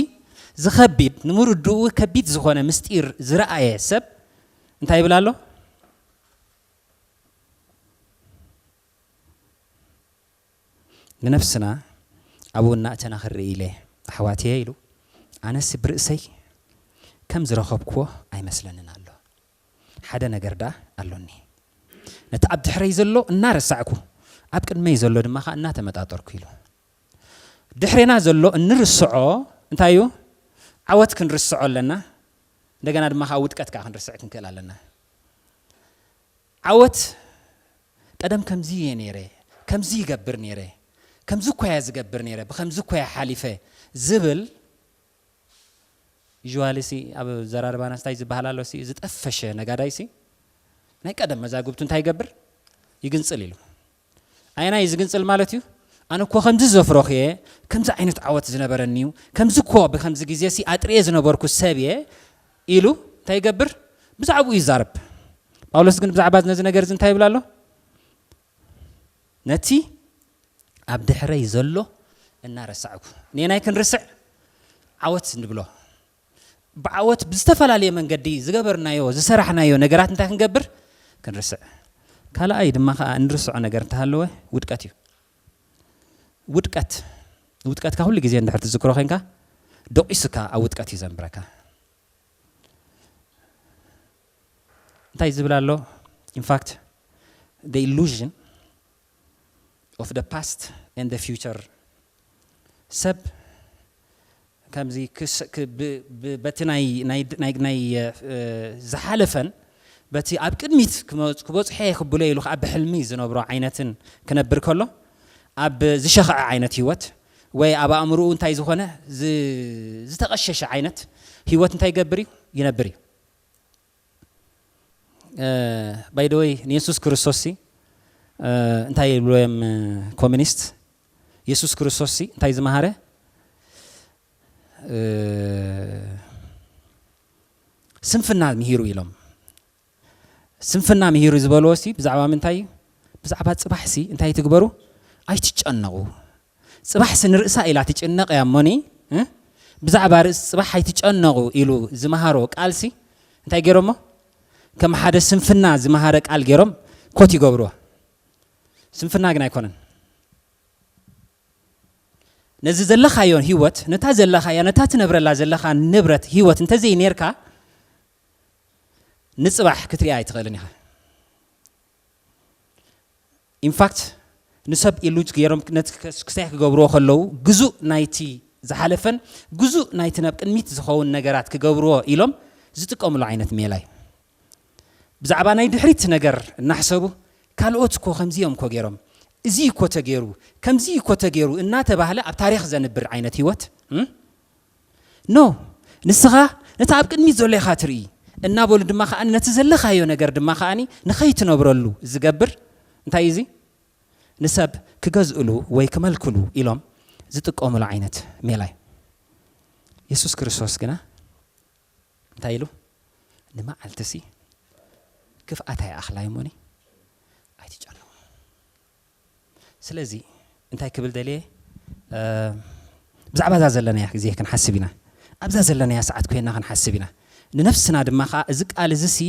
ዝኸቢድ፣ ንምርድኡ ከቢድ ዝኾነ ምስጢር ዝረኣየ ሰብ እንታይ ይብል ኣሎ? "ንነፍስና ኣብኡ እናእተና ክርኢ ኢለ ኣሕዋትየ" ኢሉ፣ "ኣነስ ብርእሰይ ከም ዝረኸብክዎ ኣይመስለንን ኣሎ። ሓደ ነገር ደኣ ኣሎኒ። ነቲ ኣብ ድሕረይ ዘሎ እናረሳዕኩ፣ ኣብ ቅድመይ ዘሎ ድማ ኸኣ እናተመጣጠርኩ" ኢሉ። ድሕሬና ዘሎ እንርስዖ እንታይ እዩ? ዓወት ክንርስዖ ኣለና። እንደገና ድማ ከኣ ውድቀት ከኣ ክንርስዕ ክንክእል ኣለና። ዓወት፣ ቀደም ከምዚ እየ ነይረ፣ ከምዚ ይገብር ነይረ፣ ከምዚ እኮ እየ ዝገብር ነይረ፣ ብከምዚ እኮ እየ ሓሊፈ ዝብል ዩዥዋሊ ሲ ኣብ ዘራርባና እንታይ ዝበሃል ኣሎ ሲ ዝጠፈሸ ነጋዳይ ሲ ናይ ቀደም መዛግብቱ እንታይ ይገብር? ይግንጽል ኢሉ። ኣየናይ እዩ ዝግንጽል ማለት እዩ? ኣነ እኮ ከምዚ ዘፍረኹ እየ፣ ከምዚ ዓይነት ዓወት ዝነበረኒ እዩ፣ ከምዚ እኮ ብከምዚ ግዜ ሲ ኣጥርየ ዝነበርኩ ሰብ እየ ኢሉ እንታይ ይገብር? ብዛዕባኡ ይዛረብ። ጳውሎስ ግን ብዛዕባ ነዚ ነገር እዚ እንታይ ይብል ኣሎ? ነቲ ኣብ ድሕረይ ዘሎ እናረሳዕኩ፣ ኔናይ ክንርስዕ ዓወት ንብሎ። ብዓወት ብዝተፈላለየ መንገዲ ዝገበርናዮ፣ ዝሰራሕናዮ ነገራት እንታይ ክንገብር? ክንርስዕ። ካልኣይ ድማ ከኣ እንርስዖ ነገር እንተሃለወ ውድቀት እዩ። ውድቀት፣ ውድቀትካ ኩሉ ግዜ እንድሕር ትዝክሮ ኮይንካ፣ ደቂሱካ ኣብ ውድቀት እዩ ዘንብረካ። እንታይ ዝብል ኣሎ? In fact, the illusion of the past and the future. ሰብ ከምዚ ክስ- ክ- ብ- ብ- በቲ ናይ- ናይ- ናይ- ናይ፣ እ፣ ዝሓለፈን በቲ ኣብ ቅድሚት ክመጽ- ክበጽሖ እየ ክብሎ ኢሉ ከዓ ብሕልሚ ዝነብሮ ዓይነትን ክነብር ከሎ፣ ኣብ ዝሸኸዐ ዓይነት ህይወት ወይ ኣብ ኣእምሮኡ እንታይ ዝኾነ ዝ- ዝተቐሸሸ ዓይነት ህይወት እንታይ ይገብር እዩ? ይነብር እዩ። ባይ ደ ወይ፣ ንየሱስ ክርስቶስ ሲ እንታይ ይብልዎ እዮም? ኮሚኒስት፣ የሱስ ክርስቶስ ሲ እንታይ ዝመሃረ? እ፣ ስንፍና ምሂሩ ኢሎም። ስንፍና ምሂሩ ዝበልዎ ሲ ብዛዕባ ምንታይ እዩ? ብዛዕባ ጽባሕ ሲ እንታይ ትግበሩ? ኣይትጨነቑ። ጽባሕ ሲ ንርእሳ ኢላ ትጭነቕ እያ እሞኒ፣ እ? ብዛዕባ ርእሲ ጽባሕ ኣይትጨነቑ ኢሉ ዝመሃሮ ቃል ሲ እንታይ ገይሮሞ? ከም ሓደ ስንፍና ዝመሃረ ቃል ገይሮም ኮት ይገብርዎ። ስንፍና ግን ኣይኮነን። ነዚ ዘለኻዮ ህይወት፣ ነታ ዘለኻያ፣ ነታ ትነብረላ ዘለኻ ንብረት ህይወት እንተዘይኔርካ፣ ንጽባሕ ክትሪኣ ኣይትኽእልን ኢኻ። ኢንፋክት፣ ንሰብ ኢሉጅ ገይሮም ነቲ ክስ- ክሳይ ክገብርዎ ከለዉ፣ ግዙእ ናይቲ ዝሓለፈን ግዙእ ናይቲ ናብ ቅድሚት ዝኸውን ነገራት ክገብርዎ ኢሎም ዝጥቀምሉ ዓይነት ሜላ እዩ። ብዛዕባ ናይ ድሕሪት ነገር እናሕሰቡ፣ ካልኦት እኮ ከምዚ እዮም እኮ ገይሮም፣ እዚ እኮ ተገይሩ፣ ከምዚ እኮ ተገይሩ እናተባህለ ኣብ ታሪኽ ዘንብር ዓይነት ህይወት፣ እም? ኖ፣ ንስኻ ነቲ ኣብ ቅድሚት ዘሎ ኢኻ ትርኢ እናበሉ ድማ ከኣ ነቲ ዘለኻዮ ነገር ድማ ከኣ ንኸይትነብረሉ ዝገብር እንታይ እዩ እዚ? ንሰብ ክገዝእሉ ወይ ክመልክሉ ኢሎም ዝጥቀምሉ ዓይነት ሜላ እዩ። የሱስ ክርስቶስ ግና እንታይ ኢሉ? ንመዓልትሲ ክፍኣታ ይኣኽላ እሞኒ ኣይትጨነቑ። ስለዚ እንታይ ክብል ደልየ? እ፣ ብዛዕባ እዛ ዘለናያ ግዜ ክንሓስብ ኢና። ኣብዛ ዘለናያ ሰዓት ኮይና ክንሓስብ ኢና። ንነፍስና ድማ ከኣ እዚ ቃል እዚ ሲ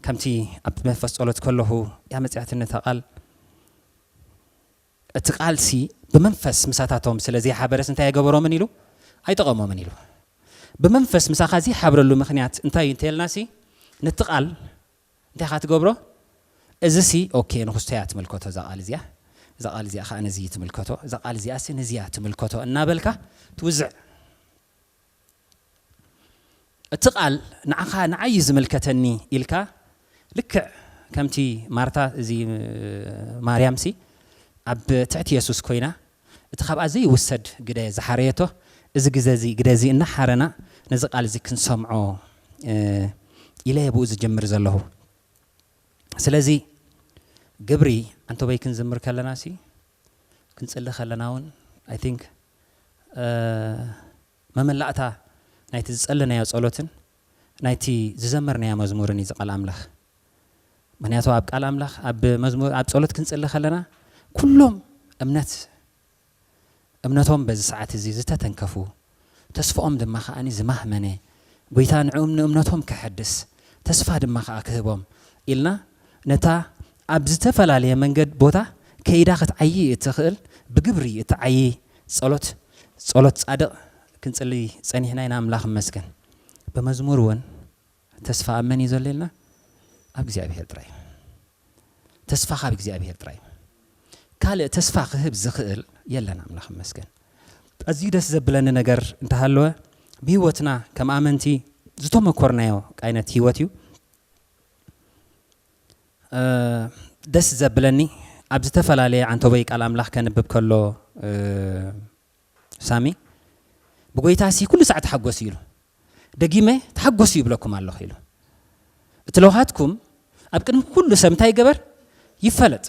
ከምቲ ኣብ መንፈስ ጸሎት ከለኹ እያ መጺኣትኒ እታ ቃል። እቲ ቃል ሲ ብመንፈስ ምሳታቶም ስለ ዘይሓበረስ እንታይ ኣይገበሮምን ኢሉ? ኣይጠቐሞምን ኢሉ። ብመንፈስ ምሳኻ ዘይሓብረሉ ምኽንያት እንታይ እዩ እንተልና ሲ ነቲ ቃል እንታይ ኢኻ ትገብሮ? እዚ ሲ ኦኬ ንኽስቶ እያ ትምልከቶ እዛ ቃል እዚኣ፣ እዛ ቃል እዚኣ ከዓ ነዚ ትምልከቶ፣ እዛ ቃል እዚኣ ሲ ነዚያ ትምልከቶ እናበልካ ትውዝዕ። እቲ ቃል ንዓኻ ንዓይ እዩ ዝምልከተኒ ኢልካ ልክዕ ከምቲ ማርታ እዚ ማርያም ሲ ኣብ ትሕቲ የሱስ ኮይና እቲ ካብኣ ዘይውሰድ ግደ ዝሓረየቶ እዚ ግዜ እዚ ግደ እዚ እናሓረና ነዚ ቃል እዚ ክንሰምዖ እ፣ ኢለ እየ ብኡ ዝጅምር ዘለኹ። ስለዚ ግብሪ ኣንተበይ ክንዝምር ከለና ሲ ክንጽሊ ከለና እውን ኣይ ቲንክ መመላእታ ናይቲ ዝጸለናዮ ጸሎትን ናይቲ ዝዘመርናዮ መዝሙርን እዩ ቃል ኣምላኽ። ምክንያቱ ኣብ ቃል ኣምላኽ ኣብ መዝሙር ኣብ ጸሎት ክንጽሊ ከለና ኩሎም እምነት እምነቶም በዚ ሰዓት እዚ ዝተተንከፉ ተስፋኦም ድማ ከኣ ዝማህመነ ጎይታ ንዕኡም ንእምነቶም ከሐድስ ተስፋ ድማ ከኣ ክህቦም ኢልና ነታ ኣብ ዝተፈላለየ መንገድ ቦታ ከይዳ ክትዓዪ እትኽእል ብግብሪ እትዓዪ ጸሎት ጸሎት ጻድቕ ክንጽሊ ጸኒሕና ኢና። ኣምላኽ ይመስገን። ብመዝሙር እውን ተስፋ ኣብ መን እዩ ዘሎ ኢልና? ኣብ እግዚኣብሔር ጥራይ። ተስፋ ካብ እግዚኣብሔር ጥራይ። ካልእ ተስፋ ክህብ ዝኽእል የለን። ኣምላኽ ይመስገን። ኣዝዩ ደስ ዘብለኒ ነገር እንተሃለወ ብህይወትና ከም ኣመንቲ ዝተመኮርናዮ ዓይነት ህይወት እዩ። እ፣ ደስ ዘብለኒ ኣብ ዝተፈላለየ ዓንተቦይ ቃል ኣምላኽ ከንብብ ከሎ እ፣ ሳሚ ብጎይታ ሲ ኩሉ ሳዕ ተሓጎስ እዩ ኢሉ። ደጊመ ተሓጎሱ ይብለኩም ኣለኹ ኢሉ። እቲ ለውሃትኩም ኣብ ቅድሚ ኩሉ ሰብ እንታይ ይገበር? ይፈለጥ።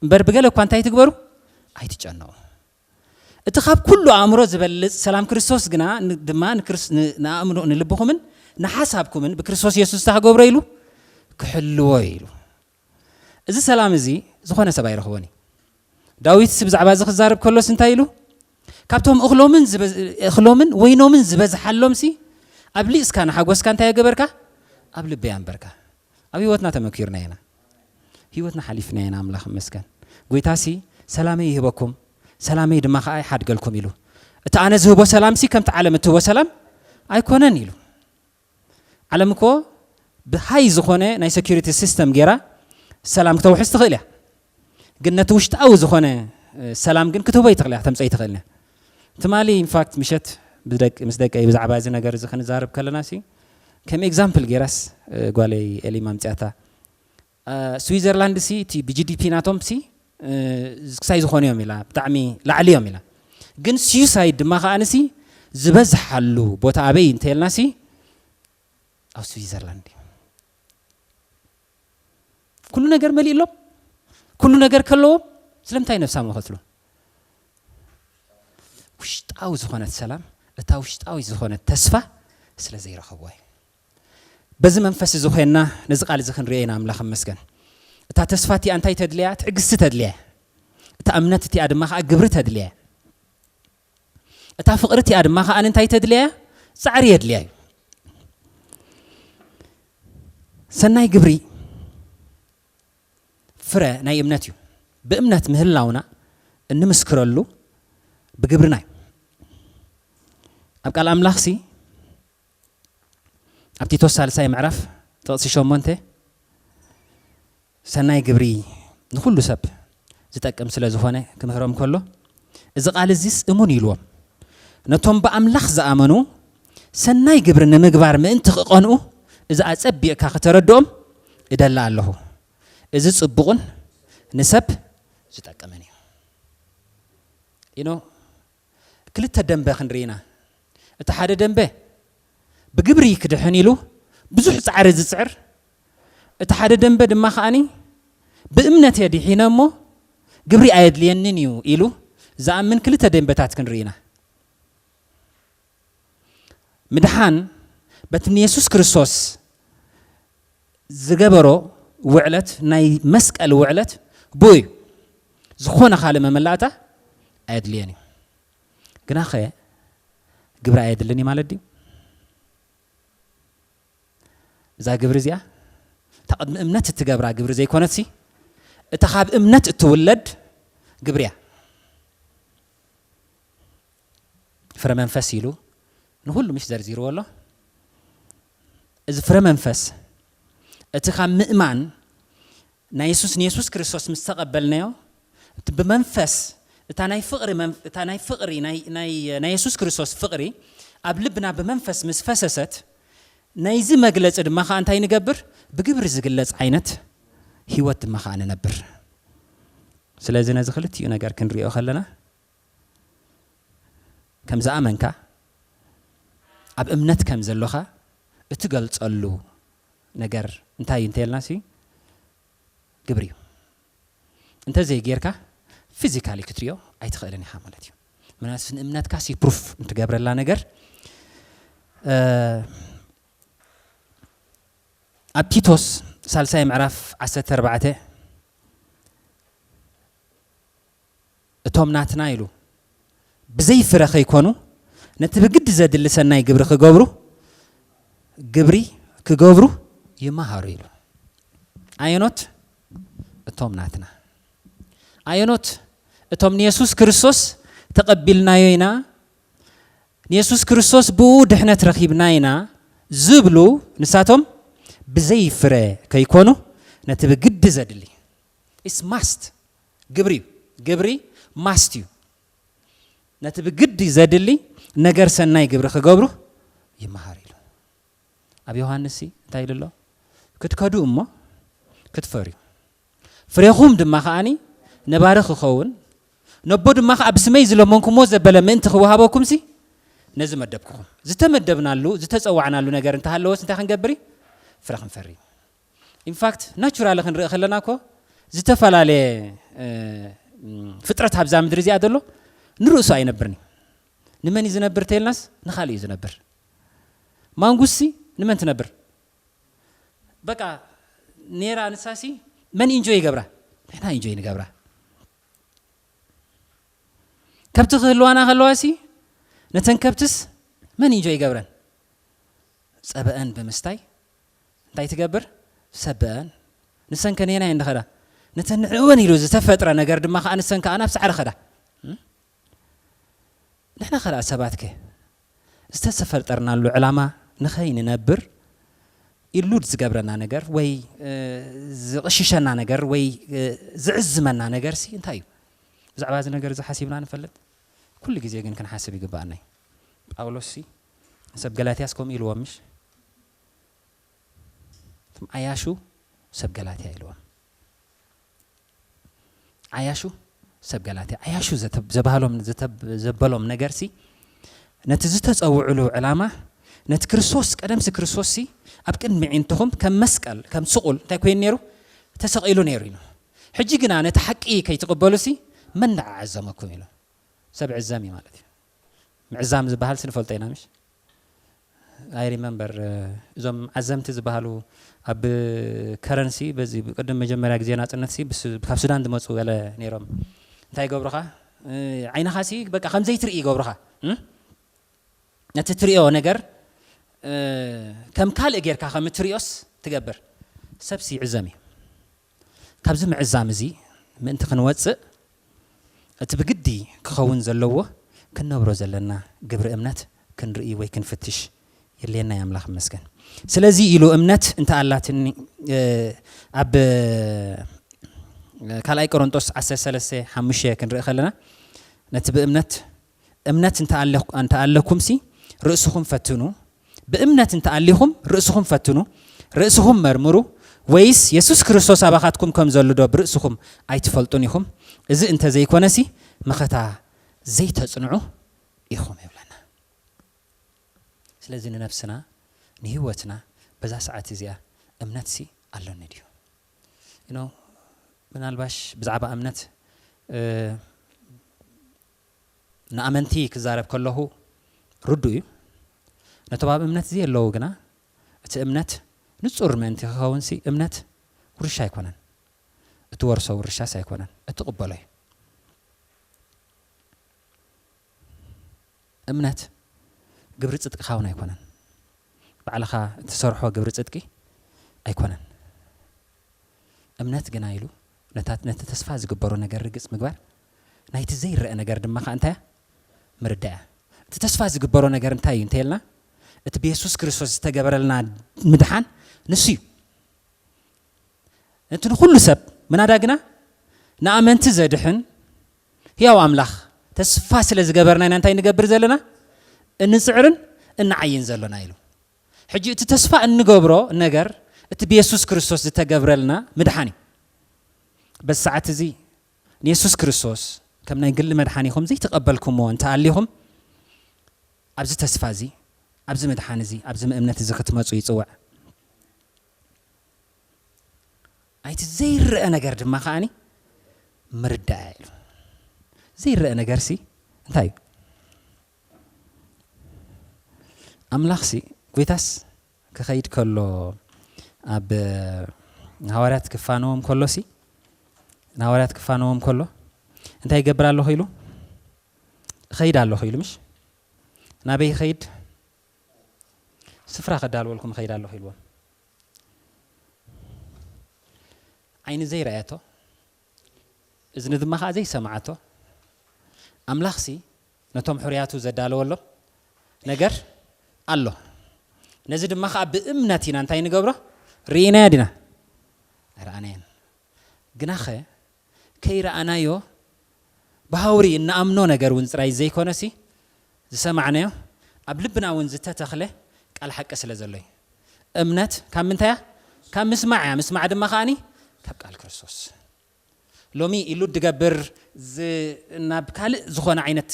እምበር ብገለ እኳ እንታይ ትግበሩ? ኣይትጨነቑ። እቲ ካብ ኩሉ ኣእምሮ ዝበልጽ ሰላም ክርስቶስ ግና ን-፣ ድማ ንክርስ-፣ ን-፣ ንኣእምሮ-፣ ንልብኹምን ንሓሳብኩምን ብክርስቶስ የሱስ እንታይ ክገብሮ ኢሉ? ክሕልዎ ኢሉ። እዚ ሰላም እዚ ዝኾነ ሰብ ኣይረኽቦን እዩ። ዳዊትስ ብዛዕባ እዚ ክዛረብ ከሎስ እንታይ ኢሉ? ካብቶም እኽሎምን ዝበዝ-፣ እኽሎምን ወይኖምን ዝበዝሓሎምሲ ኣብሊጽካ ንሓጎስካ እንታይ ኣገበርካ? ኣብ ልበይ ኣንበርካ። ኣብ ህይወትና ተመኪርና ኢና። ህይወትና ሓሊፍና ኢና፣ ኣምላኽ ይመስገን። ጎይታሲ ሰላመይ ይህበኩም፣ ሰላመይ ድማ ኸኣ ይሓድገልኩም ኢሉ። እቲ ኣነ ዝህቦ ሰላምሲ ከምቲ ዓለም እትህቦ ሰላም ኣይኮነን ኢሉ። ዓለም እኮ ብሃይ ዝኾነ ናይ ሴኩሪቲ ሲስተም ጌራ ሰላም ክተውሕስ ትኽእል እያ። ግን ነቲ ውሽጣዊ ዝኾነ፣ እ፣ ሰላም ግን ክትህቦ ይትኽእል እያ፣ ክተምጽኦ ይትኽእል እያ። ትማሊ ኢንፋክት ምሸት ብደቂ-፣ ምስ ደቀይ ብዛዕባ እዚ ነገር እዚ ክንዛረብ ከለና ሲ፣ ከም ኤግዛምፕል ጌራስ፣ እ፣ ጓለይ ኤሊማ ኣምጽኣታ። እ፣ ስዊዘርላንድ ሲ እቲ ብጂ ዲ ፒ ናቶም ሲ፣ እ፣ ክሳይ ዝኾኑ እዮም ኢላ፣ ብጣዕሚ ላዕሊ እዮም ኢላ። ግን ሲዩሳይድ ድማ ከኣ ንሲ ዝበዝሓሉ ቦታ ኣበይ እንተልና ሲ ኣብ ስዊዘርላንድ እዩ። ኩሉ ነገር መሊእሎም፣ ኩሉ ነገር ከለዎም ስለምንታይ ነብሳም ይኸትሉ? ውሽጣዊ ዝኾነት ሰላም፣ እታ ውሽጣዊ ዝኾነት ተስፋ ስለ ዘይረኸብዋ እዩ። በዚ መንፈስ እዚ ኮይንና ነዚ ቃል እዚ ክንሪኦ ኢና፣ ኣምላኽ ይመስገን። እታ ተስፋ እቲኣ እንታይ ተድልያ? ትዕግስቲ ተድልያ። እታ እምነት እቲኣ ድማ ከኣ ግብሪ ተድልያ። እታ ፍቕሪ እቲኣ ድማ ከኣ እንታይ ተድልያ? ጻዕሪ የድልያ እዩ። ሰናይ ግብሪ ፍረ ናይ እምነት እዩ። ብእምነት ምህላውና እንምስክረሉ ብግብርና እዩ። ኣብ ቃል ኣምላኽሲ ኣብ ቲቶስ ሳልሳይ ምዕራፍ ጥቕሲ ሸሞንተ ሰናይ ግብሪ ንኹሉ ሰብ ዝጠቅም ስለ ዝኾነ ክምህሮም ከሎ፣ እዚ ቃል እዚስ እሙን ኢልዎም። ነቶም ብኣምላኽ ዝኣመኑ ሰናይ ግብሪ ንምግባር ምእንቲ ክቐንኡ፣ እዚ ኣጸቢቕካ ክተረድኦም እደሊ ኣለኹ። እዚ ጽቡቕን ንሰብ ዝጠቅምን እዩ። You know፣ ክልተ ደንበ ክንርኢ ኢና። እቲ ሓደ ደንበ ብግብሪ ክድሕን ኢሉ ብዙሕ ጻዕሪ ዝጽዕር፣ እቲ ሓደ ደንበ ድማ ከኣኒ ብእምነት እየ ድሒነ እሞ ግብሪ ኣየድልየንን እዩ ኢሉ ዝኣምን ክልተ ደንበታት ክንርኢ ኢና። ምድሓን በቲ ንየሱስ ክርስቶስ ዝገበሮ ውዕለት፣ ናይ መስቀል ውዕለት ብኡ እዩ። ዝኾነ ካልእ መመላእታ ኣየድልየን እዩ። ግናኸ ግብሪ ኣየድልን እዩ ማለት ድዩ? እዛ ግብሪ እዚኣ እታ ቅድሚ እምነት እትገብራ ግብሪ ዘይኮነትሲ፣ እታ ካብ እምነት እትውለድ ግብሪ እያ። ፍረ መንፈስ ኢሉ ንኹሉ ምሽ ዘርዚርዎ ኣሎ። እዚ ፍረ መንፈስ እቲ ካብ ምእማን ናይ የሱስ፣ ንየሱስ ክርስቶስ ምስ ተቐበልናዮ፣ እቲ ብመንፈስ እታ ናይ ፍቕሪ መን-፣ እታ ናይ ፍቕሪ ናይ፣ ናይ፣ ናይ የሱስ ክርስቶስ ፍቕሪ ኣብ ልብና ብመንፈስ ምስ ፈሰሰት፣ ናይዚ መግለጺ ድማ ከኣ እንታይ ንገብር? ብግብሪ ዝግለጽ ዓይነት ህይወት ድማ ከኣ ንነብር። ስለዚ ነዚ ክልቲኡ ነገር ክንሪኦ ከለና፣ ከም ዝኣመንካ፣ ኣብ እምነት ከም ዘሎኻ እትገልጸሉ ነገር እንታይ እዩ እንተልናሲ፣ ግብሪ እዩ። እንተ ዘይጌርካ፣ ፊዚካሊ ክትሪኦ ኣይትኽእልን ኢኻ ማለት እዩ። ምናልባት ንእምነትካ ሲ ፕሩፍ እንትገብረላ ነገር፣ እ፣ ኣብ ቲቶስ ሳልሳይ ምዕራፍ ዓሰርተ ኣርባዕተ፣ እቶም ናትና ኢሉ ብዘይ ፍረ ከይኮኑ፣ ነቲ ብግዲ ዘድሊ ሰናይ ግብሪ ክገብሩ፣ ግብሪ ክገብሩ ይመሃሩ ኢሉ። ኣየኖት? እቶም ናትና። ኣየኖት? እቶም ንየሱስ ክርስቶስ ተቐቢልናዮ ኢና፣ ንየሱስ ክርስቶስ ብኡ ድሕነት ረኺብና ኢና ዝብሉ፣ ንሳቶም ብዘይ ፍረ ከይኮኑ፣ ነቲ ብግዲ ዘድሊ፣ ኢስ ማስት፣ ግብሪ እዩ። ግብሪ ማስት እዩ። ነቲ ብግዲ ዘድሊ ነገር ሰናይ ግብሪ ክገብሩ ይመሃር ኢሉ። ኣብ ዮሃንስ ሲ እንታይ ኢሉ ኣሎ? ክትከዱ እሞ ክትፈርዩ፣ ፍሬኹም ድማ ከኣኒ ነባሪ ክኸውን፣ ነቦ ድማ ከኣ ብስመይ ዝለመንኩምዎ ዘበለ ምእንቲ ክወሃበኩም ሲ ነዚ መደብኩኹም። ዝተመደብናሉ ዝተፀዋዕናሉ ነገር እንተሃለወስ እንታይ ክንገብር እዩ? ፍረ ክንፈሪ። ኢንፋክት ናቹራሊ ክንርኢ ከለና እኮ ዝተፈላለየ ፍጥረት ኣብዛ ምድሪ እዚኣ ዘሎ ንርእሱ ኣይነብርን እዩ። ንመን እዩ ዝነብር ተይልናስ ንኻልእ እዩ ዝነብር። ማንጉስሲ ንመን ትነብር? በቃ ኔራ ንሳሲ መን ኢንጆይ ይገብራ? ንሕና ኢንጆይ ንገብራ። ከብቲ ክህልዋና ከለዋሲ ነተን ከብትስ መን ኢንጆይ ይገብረን? ጸበአን ብምስታይ እንታይ ትገብር? ሰበአን። ንሰን ከነየና እየን ድኸዳ? ነተን ንዕወን ኢሉ ዝተፈጥረ ነገር ድማ ከዓ ንሰን ከዓ ናብ ሳዕሪ ኸዳ። ንሕና ኸዳ ሰባት ከ ዝተፈጠርናሉ ዕላማ ንኸይንነብር ኢሉድ ዝገብረና ነገር ወይ ዝቕሽሸና ነገር ወይ ዝዕዝመና ነገር ሲ እንታይ እዩ? ብዛዕባ እዚ ነገር እዚ ሓሲብና ንፈልጥ? ኩሉ ግዜ ግን ክንሓስብ ይግባኣና እዩ። ጳውሎስ ሲ ሰብ ገላትያስ ከምኡ ኢልዎም ምሽ? እቶም ዓያሹ ሰብ ገላትያ ኢልዎም። ዓያሹ ሰብ ገላትያ ዓያሹ ዘባህሎም ዘበሎም ነገር ሲ ነቲ ዝተፀውዕሉ ዕላማ ነቲ ክርስቶስ ቀደምሲ ክርስቶስ ሲ ኣብ ቅድሚ ዒንትኹም ከም መስቀል ከም ስቁል እንታይ ኮይኑ ነይሩ? ተሰቒሉ ነይሩ ኢሉ። ሕጂ ግና ነቲ ሓቂ ከይትቕበሉ ሲ መን ደዓ ዓዘመኩም ኢሉ። ሰብ ዕዘም እዩ ማለት እዩ። ምዕዛም ዝበሃል ሲ ንፈልጦ ኢና ምሽ? ኣይ ሪመምበር እዞም ዓዘምቲ ዝበሃሉ ኣብ ከረንሲ በዚ ቅድም መጀመርያ ግዜ ናፅነት ሲ ካብ ሱዳን ዝመፁ ገለ ነይሮም። እንታይ ይገብሩኻ? ዓይንኻ ሲ በቃ ከም ዘይትርኢ ይገብሩኻ። ነቲ ትሪኦ ነገር ከም ካልእ ጌርካ ከም ትሪኦስ ትገብር። ሰብ ሲ ይዕዘም እዩ። ካብዚ ምዕዛም እዚ ምእንቲ ክንወፅእ እቲ ብግዲ ክኸውን ዘለዎ ክንነብሮ ዘለና ግብሪ እምነት ክንርኢ ወይ ክንፍትሽ የድልየና እዩ። ኣምላኽ ይመስገን። ስለዚ ኢሉ እምነት እንተ ኣላትኒ ኣብ ካልኣይ ቆሮንጦስ ዓሰርተ ሰለስተ ሓሙሽተ ክንርኢ ከለና ነቲ ብእምነት እምነት እንተ ኣለኩምሲ ርእስኹም ፈትኑ፣ ብእምነት እንተ ኣሊኹም ርእስኹም ፈትኑ፣ ርእስኹም መርምሩ፣ ወይስ የሱስ ክርስቶስ ኣባኻትኩም ከም ዘሎ ዶ ብርእስኹም ኣይትፈልጡን ኢኹም? እዚ እንተ ዘይኮነሲ መኸታ ዘይተጽንዑ ኢኹም ይብለና። ስለዚ ንነብስና ንህይወትና በዛ ሰዓት እዚኣ እምነትሲ ኣሎኒ ድዩ? You know፣ ምናልባሽ ብዛዕባ እምነት ንኣመንቲ ክዛረብ ከለኹ ርዱእ እዩ። ነቶም ኣብ እምነት ዘየለዉ ግና እቲ እምነት ንጹር ምእንቲ ክኸውንሲ እምነት ውርሻ ኣይኮነን። እትወርሶ ውርሻስ ኣይኮነን፣ እትቕበሎ እዩ። እምነት ግብሪ ጽድቅኻ እውን ኣይኮነን። ባዕልኻ እትሰርሖ ግብሪ ጽድቂ ኣይኮነን። እምነት ግና ኢሉ ነታ ነቲ ተስፋ ዝግበሮ ነገር ርግጽ ምግባር ናይቲ ዘይረአ ነገር ድማ ከኣ እንታይ ምርዳእ እያ። እቲ ተስፋ ዝግበሮ ነገር እንታይ እዩ እንተይልና እቲ ብየሱስ ክርስቶስ ዝተገበረልና ምድሓን ንሱ እዩ። ነቲ ንኹሉ ሰብ ምናዳ ግና ንኣመንቲ ዘድሕን ህያው ኣምላኽ ተስፋ ስለ ዝገበርና ኢና እንታይ ንገብር ዘለና እንጽዕርን እንዓይን ዘሎና ኢሉ። ሕጂ እቲ ተስፋ እንገብሮ ነገር እቲ ብየሱስ ክርስቶስ ዝተገብረልና ምድሓን እዩ። በዚ ሰዓት እዚ ንየሱስ ክርስቶስ ከም ናይ ግሊ መድሓኒኹም ዘይተቐበልኩምዎ እንተኣሊኹም ኣብዚ ተስፋ እዚ ኣብዚ ምድሓን እዚ ኣብዚ ምእምነት እዚ ክትመፁ ይፅውዕ። ኣይቲ ዘይረአ ነገር ድማ ከዓኒ ምርዳእ ኢሉ ዘይረአ ነገር ሲ እንታይ እዩ? ኣምላኽ ሲ ጎይታስ ክኸይድ ከሎ ኣብ ንሃዋርያት ክፋነዎም ከሎ ሲ ንሃዋርያት ክፋነዎም ከሎ እንታይ ይገብር ኣለኹ ኢሉ? እኸይድ ኣለኹ ኢሉ ምሽ ናበይ ይኸይድ? ስፍራ ከዳልወልኩም እኸይድ ኣለኹ ኢልዎም። ዓይኒ ዘይረኣየቶ እዝኒ ድማ ከዓ ዘይሰማዓቶ ኣምላኽሲ ነቶም ሕሩያቱ ዘዳለወሎም ነገር ኣሎ። ነዚ ድማ ከዓ ብእምነት ኢና እንታይ ንገብሮ? ርኢናዮ ዲና? ኣይረኣናዮን። ግናኸ ከይረኣናዮ ብሃውሪ እንኣምኖ ነገር እውን ጥራይ ዘይኮነሲ ዝሰማዕናዮ ኣብ ልብና እውን ዝተተኽለ ቃል ሓቂ ስለ ዘሎ እዩ። እምነት ካብ ምንታይ እያ? ካብ ምስማዕ እያ። ምስማዕ ድማ ከዓኒ ካብ ቃል ክርስቶስ። ሎሚ ኢሉ ድገብር ናብ ካልእ ዝኾነ ዓይነት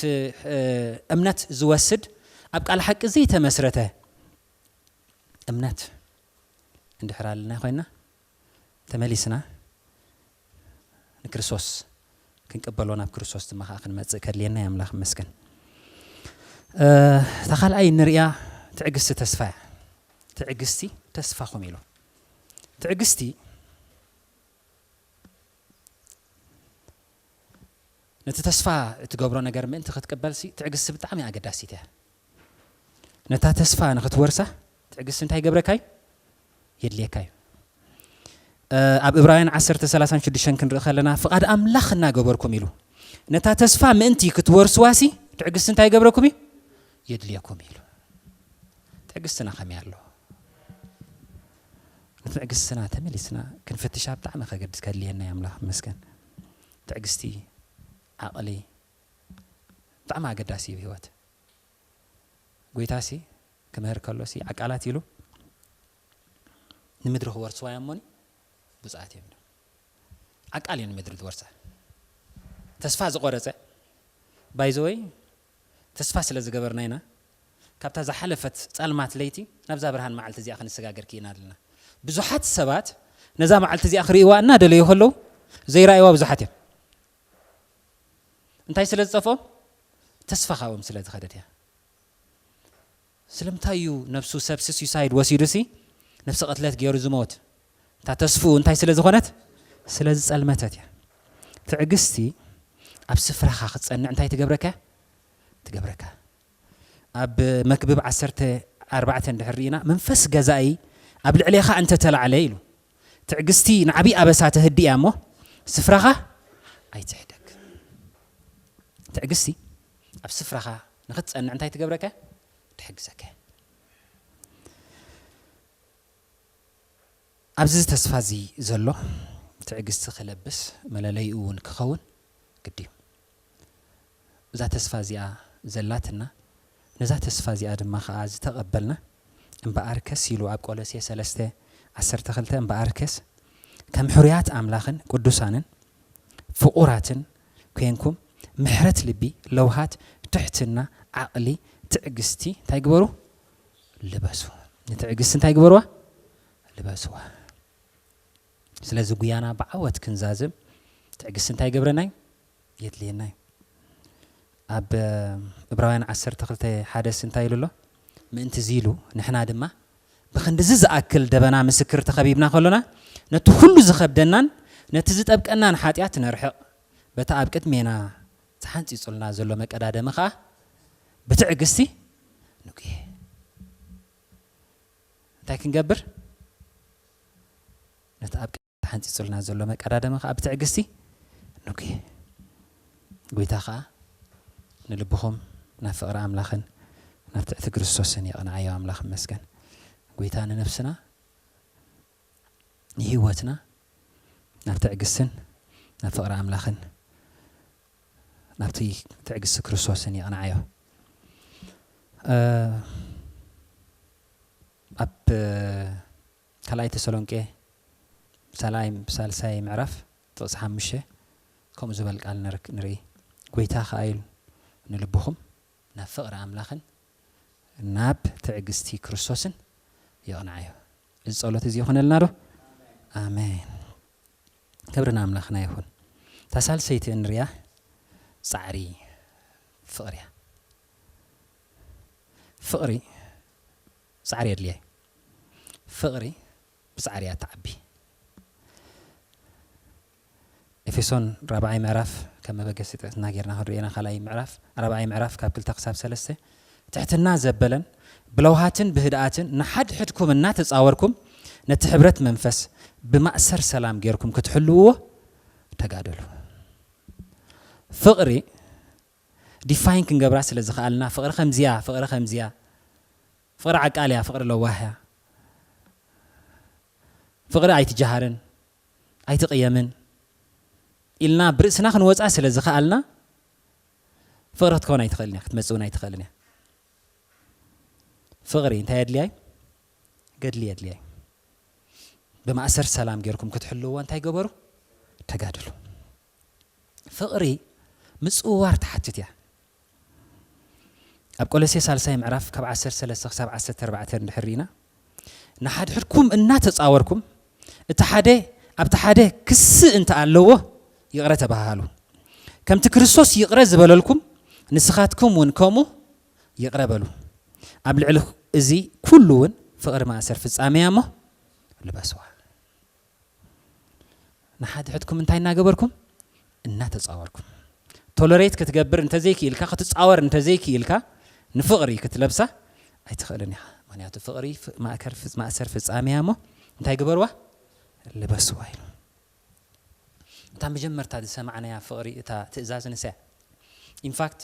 እምነት ዝወስድ ኣብ ቃል ሓቂ ዘይተመስረተ እምነት እንድሕር ኣለና ኮይና፣ ተመሊስና ንክርስቶስ ክንቅበሎ፣ ናብ ክርስቶስ ድማ ከዓ ክንመጽእ ከድልየና እዩ። ኣምላኽ ይመስገን። እ፣ እታ ካልኣይ እንርእያ ትዕግስቲ ተስፋ እያ። ትዕግስቲ ተስፋኹም ኢሉ። ትዕግስቲ ነቲ ተስፋ እትገብሮ ነገር ምእንቲ ክትቅበልሲ ትዕግስቲ ብጣዕሚ ኣገዳሲት እያ። ነታ ተስፋ ንኽትወርሳ ትዕግስቲ እንታይ ይገብረካ እዩ? የድልየካ እዩ። እ፣ ኣብ ዕብራውያን ዓሰርተ ሰላሳን ሽዱሽተን ክንርኢ ከለና፣ ፍቓድ ኣምላኽ እናገበርኩም ኢሉ፣ ነታ ተስፋ ምእንቲ ክትወርስዋሲ ትዕግስቲ እንታይ ይገብረኩም እዩ? የድልየኩም እዩ ኢሉ። ትዕግስትና ከመይ ኣሎ? ንትዕግስትና ተመሊስና ክንፍትሻ ብጣዕሚ ከገድስ ከድልየና እዩ። ኣምላኽ ይመስገን። ትዕግስቲ፣ ዓቕሊ ብጣዕሚ ኣገዳሲ እዩ ብህይወት። ጎይታሲ ክምህር ከሎሲ ዓቃላት ኢሉ ንምድሪ ክወርስዋ እዮም እሞኒ ብፁዓት እዮም ኢሉ። ዓቃል እዩ ንምድሪ ዝወርሳ። ተስፋ ዝቆረጸ፣ ባይዘወይ፣ ተስፋ ስለ ዝገበርና ኢና ካብታ ዝሓለፈት ጸልማት ለይቲ ናብዛ ብርሃን መዓልቲ እዚኣ ክንሰጋገር ክኢና ኣለና። ብዙሓት ሰባት ነዛ መዓልቲ እዚኣ ክርእይዋ እናደለዩ ከለዉ ዘይረኣይዋ ብዙሓት እዮም። እንታይ ስለ ዝጠፍኦም? ተስፋ ካብኦም ስለ ዝኸደት እያ። ስለምንታይ እዩ ነብሱ ሰብ ሲ-፣ ሱሳይድ ወሲዱሲ ነብሲ ቅትለት ገይሩ ዝሞት? እታ ተስፍኡ እንታይ ስለ ዝኾነት? ስለ ዝጸልመተት እያ። ትዕግስቲ ኣብ ስፍራኻ ክትጸንዕ እንታይ ትገብረካ? ትገብረካ። ኣብ መክብብ ዓሰርተ ኣርባዕተ እንድሕር ርኢና፣ መንፈስ ገዛኢ ኣብ ልዕሌኻ እንተ ተላዕለ ኢሉ፣ ትዕግስቲ ንዓብዪ ኣበሳ ተህድእ እያ እሞ፣ ስፍራኻ ኣይትሕደግ። ትዕግስቲ ኣብ ስፍራኻ ንኽትጸንዕ እንታይ ትገብረካ? ትሕግዘካ። ኣብዚ ተስፋ እዚ ዘሎ ትዕግስቲ ክለብስ፣ መለለይኡ እውን ክኸውን ግዲ እዩ። እዛ ተስፋ እዚኣ ዘላትና፣ ነዛ ተስፋ እዚኣ ድማ ኸዓ ዝተቐበልና፣ እምበኣርከስ ኢሉ ኣብ ቆሎሴ ሰለስተ ዓሰርተ ክልተ፣ እምበኣርከስ ከም ሕሩያት ኣምላኽን ቅዱሳንን ፍቑራትን ኮይንኩም፣ ምሕረት ልቢ፣ ለውሃት፣ ትሕትና፣ ዓቕሊ፣ ትዕግስቲ እንታይ ግበሩ? ልበሱ። ንትዕግስቲ እንታይ ግበርዋ? ልበስዋ። ስለዚ ጉያና ብዓወት ክንዛዝም ትዕግስቲ እንታይ ይገብረና እዩ? የድልየና እዩ። ኣብ፣ እ፣ ዕብራውያን ዓሰርተ ክልተ ሓደስ እንታይ ኢሉ ኣሎ? ምእንቲ እዚ ኢሉ ንሕና ድማ ብኽንድዚ ዝኣክል ደበና ምስክር ተኸቢብና ከሎና፣ ነቲ ኩሉ ዝኸብደናን ነቲ ዝጠብቀናን ሓጢኣት ነርሕቕ። በቲ ኣብ ቅድሜና ተሓንጺጹልና ዘሎ መቀዳደሚ ኸኣ ብትዕግስቲ ንጉየ። እንታይ ክንገብር? ነቲ ኣብ ቅድሜና ተሓንጺጹልና ዘሎ መቀዳደሚ ኸኣ ብትዕግስቲ ንጉየ። ጎይታ ኸኣ ንልብኹም ናብ ፍቕሪ ኣምላኽን ናብ ትዕቲ ክርስቶስን የቕንዓዮ። ኣምላኽ ይመስገን። ጎይታ ንነፍስና፣ ንህይወትና ናብ ትዕግስትን ናብ ፍቕሪ ኣምላኽን ናብቲ ትዕግስቲ ክርስቶስን የቕንዓዮ። እ፣ ኣብ ካልኣይ ተሰሎንቄ ሳልኣይ፣ ሳልሳይ ምዕራፍ ጥቕሲ ሓሙሽተ ከምኡ ዝበል ቃል ንርክ-፣ ንርኢ። ጎይታ ኸኣ ኢሉ ንልብኹም ናብ ፍቕሪ ኣምላኽን ናብ ትዕግስቲ ክርስቶስን የቕንዓዮ። እዚ ጸሎት እዚ ይኹነልና ዶ? ኣሜን። ክብሪ ንኣምላኽና ይኹን። እታ ሳልሰይቲ እንሪኣ ጻዕሪ ፍቕሪ እያ። ፍቕሪ ጻዕሪ የድልያ እዩ። ፍቕሪ ብጻዕሪ እያ ትዓቢ። ኤፌሶን ራብዓይ ምዕራፍ ከም መበገሲ ጥቕስና ጌርና ክንርእየና፣ ካልኣይ ምዕራፍ፣ ራብዓይ ምዕራፍ ካብ ክልተ ክሳብ ሰለስተ፣ ትሕትና ዘበለን ብለውሃትን ብህድኣትን ንሓድሕድኩም እናተጻወርኩም ነቲ ሕብረት መንፈስ ብማእሰር ሰላም ጌርኩም ክትሕልውዎ ተጋደሉ። ፍቕሪ ዲፋይን ክንገብራ ስለ ዝኸኣልና፣ ፍቕሪ ከምዚያ፣ ፍቕሪ ከምዚያ፣ ፍቕሪ ዓቃል እያ፣ ፍቕሪ ለዋህ እያ፣ ፍቕሪ ኣይትጀሃርን፣ ኣይትቕየምን ኢልና ብርእስና ክንወፃ ስለ ዝኸኣልና፣ ፍቕሪ ክትከውን ኣይትኽእልን እያ፣ ክትመጽእ እውን ኣይትኽእልን እያ። ፍቕሪ እንታይ የድልያ እዩ? ገድሊ የድልያ እዩ። ብማእሰር ሰላም ጌርኩም ክትሕልውዎ እንታይ ገበሩ? ተጋድሉ። ፍቕሪ ምጽውዋር ትሓትት እያ። ኣብ ቆሎሴ ሳልሳይ ምዕራፍ ካብ ዓሰርተ ሰለስተ ክሳብ ዓሰርተ ኣርባዕተ እንድሕር ርኢና፣ ንሓድሕድኩም እናተጻወርኩም፣ እቲ ሓደ ኣብቲ ሓደ ክስእ እንተ ኣለዎ ይቕረ ተባሃሃሉ። ከምቲ ክርስቶስ ይቕረ ዝበለልኩም፣ ንስኻትኩም እውን ከምኡ ይቕረ በሉ። ኣብ ልዕሊ እዚ ኩሉ እውን ፍቕሪ ማእሰር ፍጻሜ እያ እሞ ልበስዋ። ንሓድሕድኩም እንታይ እናገበርኩም? እናተጻወርኩም። ቶለሬት ክትገብር እንተዘይክኢልካ፣ ክትጻወር እንተዘይክኢልካ፣ ንፍቕሪ ክትለብሳ ኣይትኽእልን ኢኻ። ምኽንያቱ ፍቕሪ ፍ-፣ ማእከር ፍ-፣ ማእሰር ፍጻሜ እያ እሞ እንታይ ግበርዋ? ልበስዋ ኢሉ። እታ መጀመርታ ዝሰማዕናያ ፍቕሪ፣ እታ ትእዛዝ ንሳ እያ። ኢንፋክት፣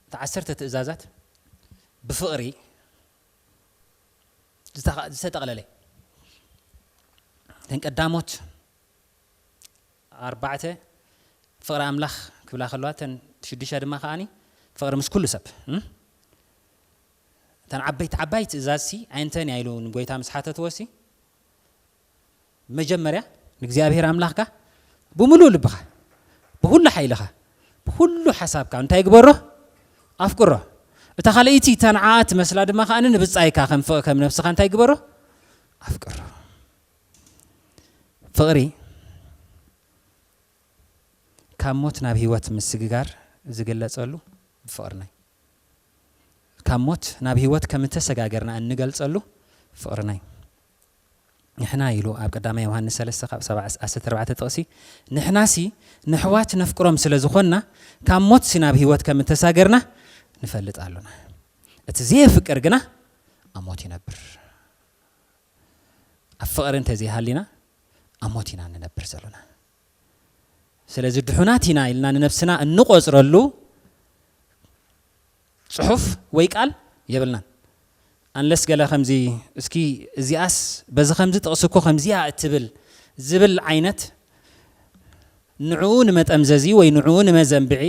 እታ ዓሰርተ ትእዛዛት ብፍቕሪ ዝተኸ-፣ ዝተጠቕለለ። እተን ቀዳሞት ኣርባዕተ ፍቕሪ ኣምላኽ ክብላ ከለዋ፣ እተን ሽዱሽተ ድማ ከኣኒ ፍቕሪ ምስ ኩሉ ሰብ፣ እም? እተን ዓበይቲ፣ ዓባይ ትእዛዝሲ ኣይንተን እያ ኢሉ ንጎይታ ምስ ሓተትዎሲ፣ መጀመርያ ንእግዚኣብሔር ኣምላኽካ ብምሉእ ልብኻ፣ ብኹሉ ሓይልኻ፣ ብኹሉ ሓሳብካ እንታይ ግበሮ? ኣፍቅሮ። እታ ካልኣይቲ፣ እታ ንዓኣ ትመስላ ድማ ከኣ ንብጻይካ ከም ፍቕ-፣ ከም ነብስኻ እንታይ ግበሮ? ኣፍቅሮ። ፍቕሪ ካብ ሞት ናብ ህይወት ምስግጋር ዝግለጸሉ ብፍቕርና እዩ። ካብ ሞት ናብ ህይወት ከም እተሰጋገርና እንገልጸሉ ፍቕርና እዩ። ንሕና ኢሉ ኣብ ቀዳማይ ዮሃንስ ሰለስተ ካብ ሰብዓ ዓሰርተ ኣርባዕተ ጥቕሲ፣ ንሕናሲ ንሕዋት ነፍቅሮም ስለ ዝኾንና፣ ካብ ሞትሲ ናብ ህይወት ከም እተሳገርና ንፈልጥ ኣሎና። እቲ ዘየፍቅር ግና ኣብ ሞት ይነብር። ኣብ ፍቕሪ እንተዘይሃሊና፣ ኣብ ሞት ኢና ንነብር ዘሎና። ስለዚ ድሑናት ኢና ኢልና ንነብስና እንቖጽረሉ ጽሑፍ ወይ ቃል የብልናን። ኣንለስ ገለ ከምዚ፣ እስኪ እዚኣስ በዚ ከምዚ ጥቕሲ እኮ ከምዚኣ እትብል ዝብል ዓይነት ንዕኡ ንመጠምዘዚ ወይ ንዕኡ ንመዘንብዒ፣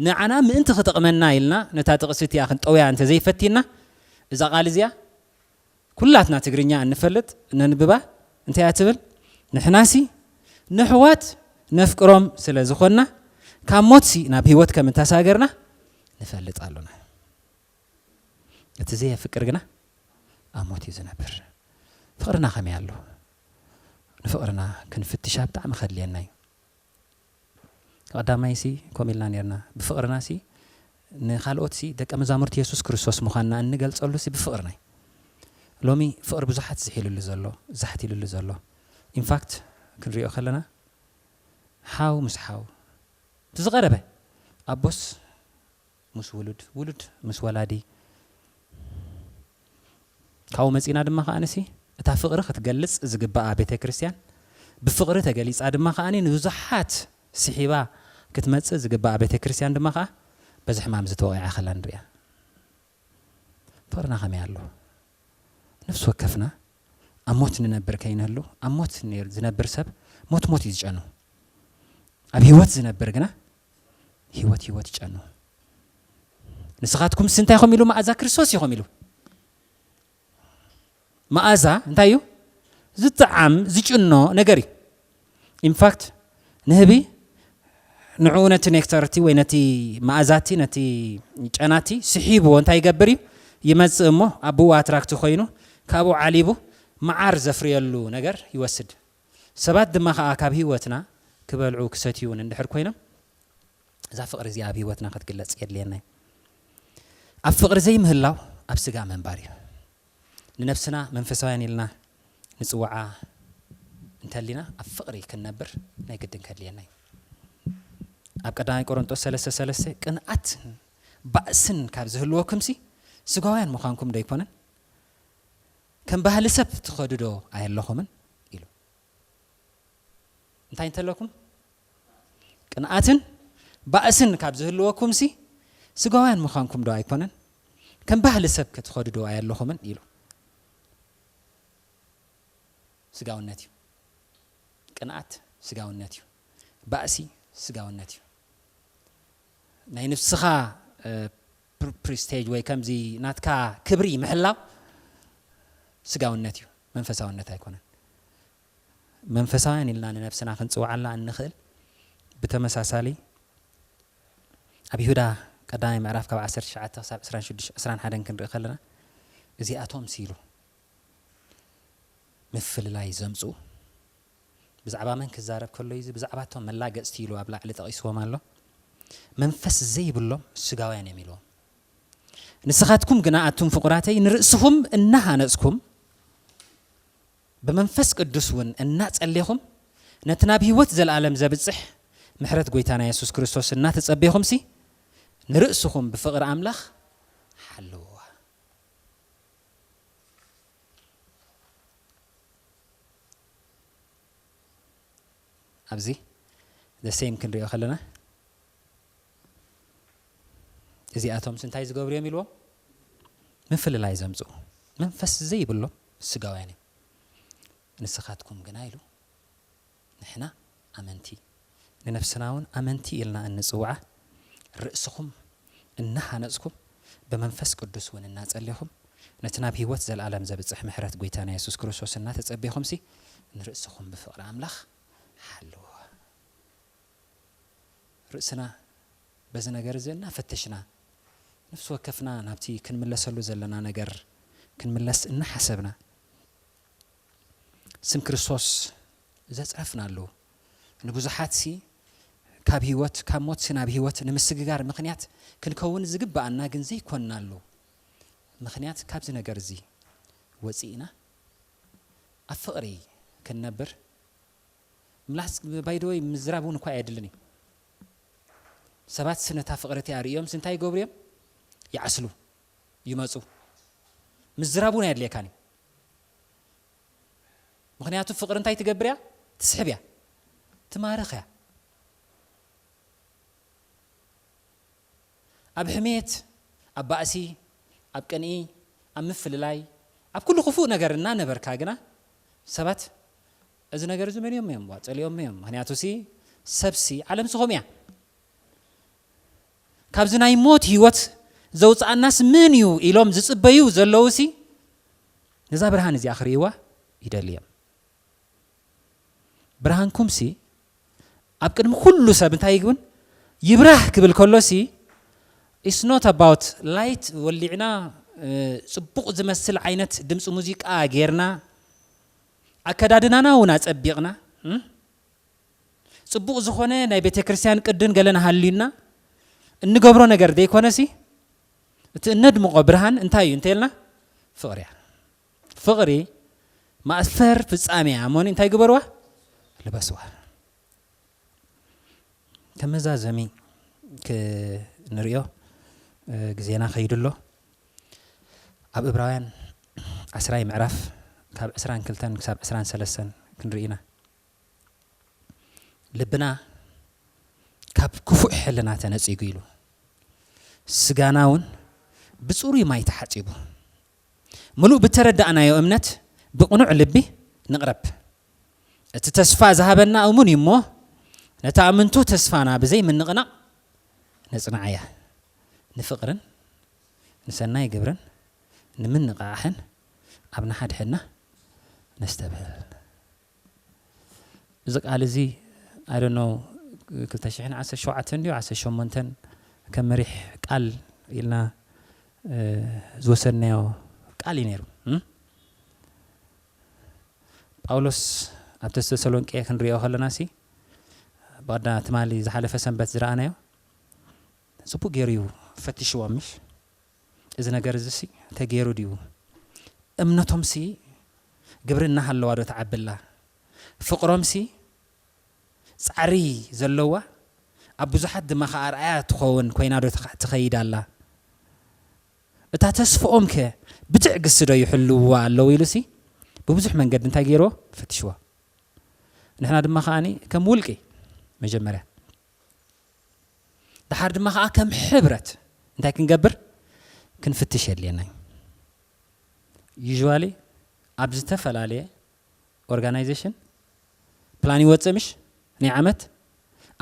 ንዓና ምእንቲ ክጠቕመና ኢልና ነታ ጥቕሲ እቲኣ ክንጠውያ እንተዘይፈቲና፣ እዛ ቃል እዚኣ ኩላትና ትግርኛ እንፈልጥ ነንብባ። እንታይ እያ ትብል? ንሕናሲ ንሕዋት ነፍቅሮም ስለ ዝኾንና፣ ካብ ሞትሲ ናብ ህይወት ከም እተሳገርና ንፈልጥ ኣሎና። እቲ ዘየፍቅር ግና ኣብ ሞት እዩ ዝነብር። ፍቕርና ከመይ ኣሎ? ንፍቕርና ክንፍትሻ ብጣዕሚ ከድልየና እዩ። ቀዳማይሲ ከምኡ ኢልና ኔርና። ብፍቕርናሲ ንኻልኦትሲ ደቀ መዛሙርቲ የሱስ ክርስቶስ ምዃንና እንገልጸሉሲ ብፍቕርና እዩ። ሎሚ ፍቕሪ ብዙሓት ዝሕ ኢሉሉ ዘሎ፣ ዛሕት ኢሉሉ ዘሎ። ኢንፋክት ክንሪኦ ከለና፣ ሓው ምስ ሓው፣ እቲ ዝቐረበ፣ ኣቦስ ምስ ውሉድ፣ ውሉድ ምስ ወላዲ። ካብኡ መጺና ድማ ከኣ ንሲ እታ ፍቕሪ ክትገልጽ ዝግባኣ ቤተ ክርስቲያን ብፍቕሪ ተገሊጻ ድማ ከኣ ንብዙሓት ስሒባ ክትመጽእ ዝግባኣ ቤተ ክርስቲያን ድማ ከኣ በዚ ሕማም ዝተወቂዓ ከላ ንሪኣ። ፍቕርና ከመይ ኣሎ? ነፍሲ ወከፍና ኣብ ሞት ንነብር ከይንህሉ፣ ኣብ ሞት ነር-፣ ዝነብር ሰብ ሞት ሞት እዩ ዝጨኑ። ኣብ ህይወት ዝነብር ግና ህይወት ህይወት ይጨኑ። ንስኻትኩምስ እንታይ ኢኹም ኢሉ? መኣዛ ክርስቶስ ኢኹም ኢሉ። መኣዛ እንታይ እዩ? ዝጥዓም፣ ዝጭኖ ነገር እዩ። ኢንፋክት ንህቢ ንዕኡ ነቲ ኔክታር እቲ ወይ ነቲ መኣዛ እቲ፣ ነቲ ጨና እቲ ስሒብዎ እንታይ ይገብር እዩ? ይመጽእ እሞ ኣብኡ ኣትራክት ኮይኑ ካብኡ ዓሊቡ መዓር ዘፍርየሉ ነገር ይወስድ። ሰባት ድማ ከኣ ካብ ህይወትና ክበልዑ ክሰትዩ እውን እንድሕር ኮይኖም፣ እዛ ፍቕሪ እዚኣ ኣብ ህይወትና ክትግለጽ የድልየና እዩ። ኣብ ፍቕሪ ዘይምህላው ኣብ ስጋ ምንባር እዩ። ንነብስና መንፈሳውያን ኢልና ንጽውዓ እንተሊና፣ ኣብ ፍቕሪ ክንነብር ናይ ግድን ከድልየና እዩ። ኣብ ቀዳማይ ቆሮንጦስ ሰለስተ ሰለስተ፣ ቅንኣትን ባእስን ካብ ዝህልወኩምሲ ስጋውያን ምዃንኩም ዶ ኣይኮነን? ከም ባህሊ ሰብ ትኸዱ ዶ ኣየለኹምን? ኢሉ። እንታይ እንተለኩም? ቅንኣትን ባእስን ካብ ዝህልወኩምሲ ስጋውያን ምዃንኩም ዶ ኣይኮነን? ከም ባህሊ ሰብ ክትኸዱ ዶ ኣየለኹምን? ኢሉ። ስጋውነት እዩ። ቅንኣት ስጋውነት እዩ። ባእሲ ስጋውነት እዩ። ናይ ንስኻ፣ እ፣ ፕር-፣ ፕሪስቴጅ ወይ ከምዚ ናትካ ክብሪ ምሕላው ስጋውነት እዩ፣ መንፈሳውነት ኣይኮነን። መንፈሳውያን ኢልና ንነብስና ክንጽውዓላ እንኽእል ብተመሳሳሊ ኣብ ይሁዳ ቀዳማይ ምዕራፍ ካብ ዓሰርተ ትሽዓተ ክሳብ ዕስራን ሽዱሽተ ዕስራን ሓደን ክንርኢ ከለና፣ እዚኣቶም ሲሉ ምፍልላይ ዘምጽኡ፣ ብዛዕባ መን ክዛረብ ከሎ እዩ እዚ? ብዛዕባ እቶም መላገጽቲ ኢሉ ኣብ ላዕሊ ጠቒስዎም ኣሎ። መንፈስ ዘይብሎም ስጋውያን እዮም ኢልዎም። ንስኻትኩም ግና ኣቱም ፍቑራተይ ንርእስኹም እናሃነጽኩም ብመንፈስ ቅዱስ እውን እናጸሌኹም ነቲ ናብ ህይወት ዘለኣለም ዘብጽሕ ምሕረት ጐይታና የሱስ ክርስቶስ እናተጸቤኹምሲ ንርእስኹም ብፍቕሪ ኣምላኽ ሓልውዋ። ኣብዚ the same ክንሪኦ ከለና እዚኣቶምስ እንታይ ዝገብሩ እዮም ኢልዎም? ምፍልላይ ዘምጽኡ መንፈስ ዘይብሎም ስጋውያን እዮም። ንስኻትኩም ግና ኢሉ ንሕና ኣመንቲ ንነፍስና እውን ኣመንቲ ኢልና እንጽውዓ ርእስኹም እናሃነጽኩም ብመንፈስ ቅዱስ እውን እናጸሌኹም ነቲ ናብ ህይወት ዘለኣለም ዘብጽሕ ምሕረት ጐይታና የሱስ ክርስቶስ እናተጸቤኹምሲ ንርእስኹም ብፍቕሪ ኣምላኽ ሓልዎ። ርእስና በዚ ነገር እዚ እናፈተሽና ነፍሲ ወከፍና ናብቲ ክንምለሰሉ ዘለና ነገር ክንምለስ እናሓሰብና ስም ክርስቶስ ዘጽረፍናሉ ንብዙሓትሲ ካብ ህይወት ካብ ሞትሲ ናብ ህይወት ንምስግጋር ምኽንያት ክንከውን ዝግብኣና ግን ዘይኮንናሉ ምኽንያት ካብዚ ነገር እዚ ወጺእና ኣብ ፍቕሪ ክንነብር ምላስ ባይደወይ ምዝራብ እውን እኳ ኣየድልን እዩ። ሰባት ነታ ፍቕሪ እቲኣ ርእዮምስ እንታይ ይገብሩ እዮም? ይዓስሉ፣ ይመፁ። ምዝራብ እውን ኣየድልየካን እዩ። ምኽንያቱ ፍቕሪ እንታይ ትገብር እያ? ትስሕብ እያ፣ ትማርኽ እያ። ኣብ ሕሜት፣ ኣብ ባእሲ፣ ኣብ ቅንኢ፣ ኣብ ምፍልላይ፣ ኣብ ኩሉ ክፉእ ነገር እናነበርካ ግና ሰባት እዚ ነገር እዚ መን እዮም እዮም ጸሊኦም እዮም። ምኽንያቱ ሲ ሰብሲ ዓለም ስኹም እያ። ካብዚ ናይ ሞት ህይወት ዘውፅኣናስ ምን እዩ ኢሎም ዝፅበዩ ዘለዉ ሲ ነዛ ብርሃን እዚኣ ክርእይዋ ይደልዮም። ብርሃንኩምሲ ኣብ ቅድሚ ኩሉ ሰብ እንታይ ይግብን ይብራህ ክብል ከሎሲ it's not about light ወሊዕና ጽቡቕ ዝመስል ዓይነት ድምፂ ሙዚቃ ጌርና ኣከዳድናና እውን ኣጸቢቕና ጽቡቕ ዝኾነ ናይ ቤተ ክርስቲያን ቅድን ገለን ሃልዩና እንገብሮ ነገር ዘይኮነሲ እቲ እነድምቖ ብርሃን እንታይ እዩ እንተልና ፍቕሪ እያ። ፍቕሪ ማእፈር ፍጻሜ እያ እሞኒ እንታይ ግበርዋ ልበስዋ። ከም መዛዘሚ ክንሪኦ ግዜና ከይዱ ኣሎ። ኣብ እብራውያን ዓስራይ ምዕራፍ ካብ ዕስራን ክልተን ክሳብ ዕስራን ሰለስተን ክንርኢ ኢና። ልብና ካብ ክፉእ ሕልና ተነጺጉ ኢሉ ስጋና እውን ብጽሩይ ማይ ተሓጺቡ ምሉእ ብተረዳእናዮ እምነት ብቕኑዕ ልቢ ንቕረብ። እቲ ተስፋ ዝሃበና እሙን እዩ እሞ ነቲ ኣምንቱ ተስፋና ብዘይ ምንቕናቕ ነጽንዓያ። ንፍቕርን ንሰናይ ግብርን ንምንቕቓሕን ኣብ ንሓድሕድና ነስተብህል። እዚ ቃል እዚ ኣደኖ ክልተ ሽሕን ዓሰርተ ሸውዓተን ድዩ ዓሰርተ ሸሞንተን ከም መሪሕ ቃል ኢልና ዝወሰድናዮ ቃል እዩ ነይሩ። ጳውሎስ ኣብ ተሰሎንቄ ክንሪኦ ከለና ሲ ብቐዳ ትማሊ ዝሓለፈ ሰንበት ዝረኣናዮ ጽቡቅ ገይሩ እዩ ፈቲሽዎም ምሽ እዚ ነገር እዚ ሲ ተገይሩ ድዩ? እምነቶም ሲ ግብሪ እናሃለዋ ዶ ትዓብላ? ፍቅሮም ሲ ጻዕሪ ዘለዋ ኣብ ብዙሓት ድማ ከኣ ኣርኣያ ትኸውን ኮይና ዶ ትኸ- ትኸይድ ኣላ? እታ ተስፍኦም ከ ብትዕግስቲ ዶ ይሕልውዋ ኣለዉ ኢሉ ሲ ብብዙሕ መንገዲ እንታይ ገይርዎ ፈትሽዎ። ንሕና ድማ ከኣ ከም ውልቂ መጀመርያ ድሓር ድማ ከኣ ከም ሕብረት እንታይ ክንገብር ክንፍትሽ የድልየና እዩ። Usually ኣብ ዝተፈላለየ organization ፕላን ይወፅእ ምሽ ናይ ዓመት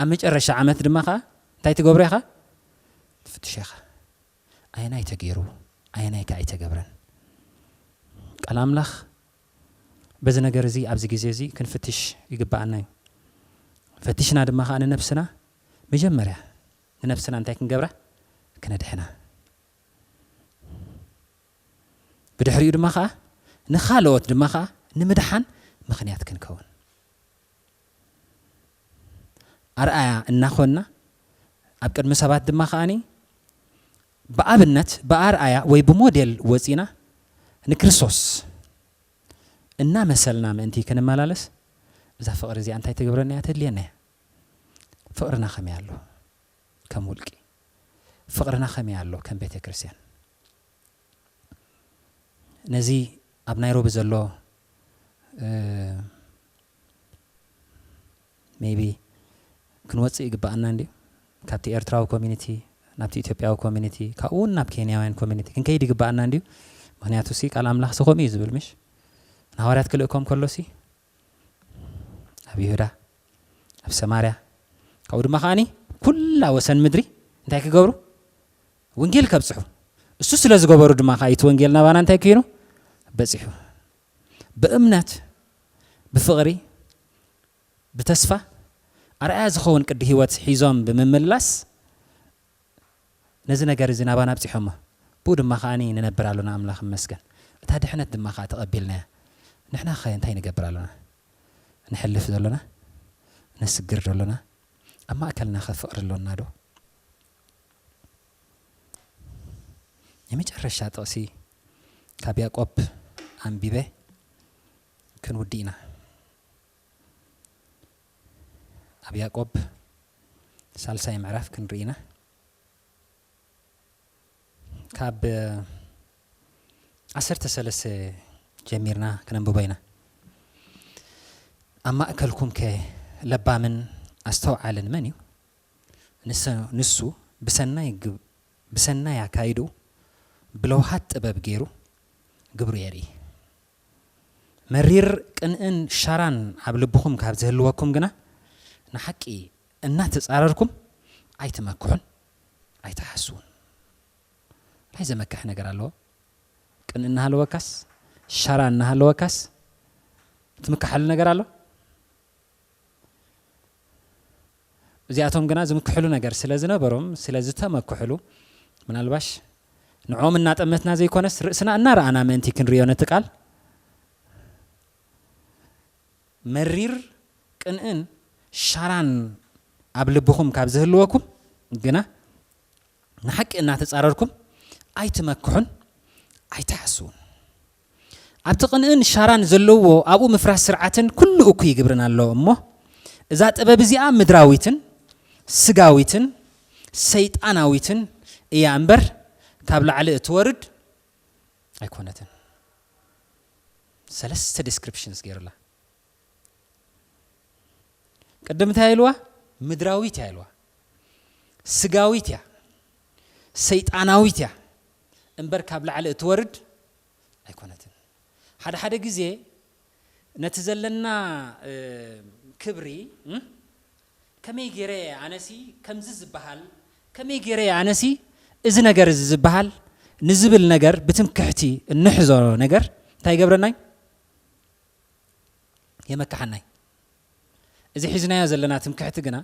ኣብ መጨረሻ ዓመት ድማ ከኣ እንታይ ትገብሮ ኢኻ ትፍትሽ ኢኻ። ኣየናይ ተገይሩ ኣየናይ ከ ኣይተገብረን። ቃል ኣምላኽ በዚ ነገር እዚ ኣብዚ ግዜ እዚ ክንፍትሽ ይግብኣና እዩ። ፈቲሽና ድማ ከኣ ንነብስና መጀመርያ ንነብስና እንታይ ክንገብራ ክነድሕና፣ ብድሕሪኡ ድማ ኸዓ ንኻልኦት ድማ ኸዓ ንምድሓን ምኽንያት ክንከውን። ኣርኣያ እናኾንና፣ ኣብ ቅድሚ ሰባት ድማ ኸዓኒ ብኣብነት፣ ብኣርኣያ ወይ ብሞዴል ወፂና ንክርስቶስ እናመሰልና ምእንቲ ክንመላለስ፣ እዛ ፍቕሪ እዚኣ እንታይ ትገብረና እያ? ተድልየና እያ። ፍቕርና ከመይ ኣሎ? ከም ውልቂ ፍቕርና ከመይ ኣሎ? ከም ቤተ ክርስቲያን ነዚ ኣብ ናይሮቢ ዘሎ፣ እ፣ ሜይቢ ክንወፅእ ይግባኣና እንድዩ። ካብቲ ኤርትራዊ ኮሚኒቲ ናብቲ ኢትዮጵያዊ ኮሚኒቲ፣ ካብኡ እውን ናብ ኬንያውያን ኮሚኒቲ ክንከይድ ይግባኣና እንድዩ። ምኽንያቱ ሲ ቃል ኣምላኽ ሲ ከምኡ እዩ ዝብል፣ ምሽ? ንሃዋርያት ክልእኮም ከሎ ሲ ኣብ ይሁዳ፣ ኣብ ሰማርያ፣ ካብኡ ድማ ከዓኒ ኩላ ወሰን ምድሪ እንታይ ክገብሩ? ወንጌል ከብጽሑ። እሱ ስለ ዝገበሩ ድማ ከኣ እቲ ወንጌል ናባና እንታይ ኮይኑ? በጺሑ። ብእምነት፣ ብፍቕሪ፣ ብተስፋ፣ ኣርኣያ ዝኸውን ቅዲ ህይወት ሒዞም ብምምላስ፣ ነዚ ነገር እዚ ናባና ኣብጺሖሞ። ብኡ ድማ ከዓኒ ንነብር ኣሎና፣ ኣምላኽ ይመስገን። እታ ድሕነት ድማ ከኣ ተቐቢልናያ። ንሕና ኸ እንታይ ንገብር ኣሎና? ነሕልፍ ዘሎና? ነስግር ዘሎና? ኣብ ማእከልና ኸ ፍቕሪ ኣሎና ዶ? የመጨረሻ ጥቕሲ ካብ ያዕቆብ ኣንቢበ ክንውዲ ኢና። ኣብ ያዕቆብ ሳልሳይ ምዕራፍ ክንርኢ ኢና። ካብ ዓሰርተ ሰለስተ ጀሚርና ክነንብቦ ኢና። ኣብ ማእከልኩም ከ ለባምን ኣስተውዓልን መን እዩ? ንሰ-፣ ንሱ ብሰናይ ግብ-፣ ብሰናይ ኣካይድኡ ብለውሃት ጥበብ ገይሩ ግብሩ የርኢ። መሪር ቅንእን ሻራን ኣብ ልብኹም ካብ ዝህልወኩም ግና፣ ንሓቂ እናተጻረርኩም ኣይትመክሑን ኣይትሓስዉን። እንታይ ዘመክሕ ነገር ኣለዎ? ቅንእ እናሃለወካስ፣ ሻራ እናሃለወካስ፣ ትምክሓሉ ነገር ኣሎ? እዚኣቶም ግና ዝምክሕሉ ነገር ስለ ዝነበሮም፣ ስለ ዝተመክሕሉ፣ ምናልባሽ ንዕኦም እናጠመትና ዘይኮነስ፣ ርእስና እናረኣና ምእንቲ ክንርእዮ ነቲ ቃል፣ መሪር ቅንእን ሻራን ኣብ ልብኹም ካብ ዝህልወኩም ግና፣ ንሓቂ እናተጻረርኩም ኣይትመክሑን ኣይትሓስዉን። ኣብቲ ቅንእን ሻራን ዘለዎ ኣብኡ ምፍራስ ስርዓትን ኩሉ እኩይ ግብርን ኣሎ እሞ፣ እዛ ጥበብ እዚኣ ምድራዊትን ስጋዊትን ሰይጣናዊትን እያ እምበር፣ ካብ ላዕሊ እትወርድ ኣይኮነትን። ሰለስተ ዲስክሪፕሽንስ ገይሩላ። ቅድም እንታይ ኢልዋ? ምድራዊት እያ ኢልዋ። ስጋዊት እያ፣ ሰይጣናዊት እያ እምበር፣ ካብ ላዕሊ እትወርድ ኣይኮነትን። ሓደ ሓደ ግዜ ነቲ ዘለና፣ እ፣ ክብሪ፣ እ፣ ከመይ ገይረ ኣነሲ ከምዚ ዝበሃል፣ ከመይ ገይረ ኣነሲ እዚ ነገር እዚ ዝበሃል ንዝብል ነገር ብትምክሕቲ እንሕዞ ነገር እንታይ ይገብረናይ? የመክሓናይ። እዚ ሒዝናዮ ዘለና ትምክሕቲ ግና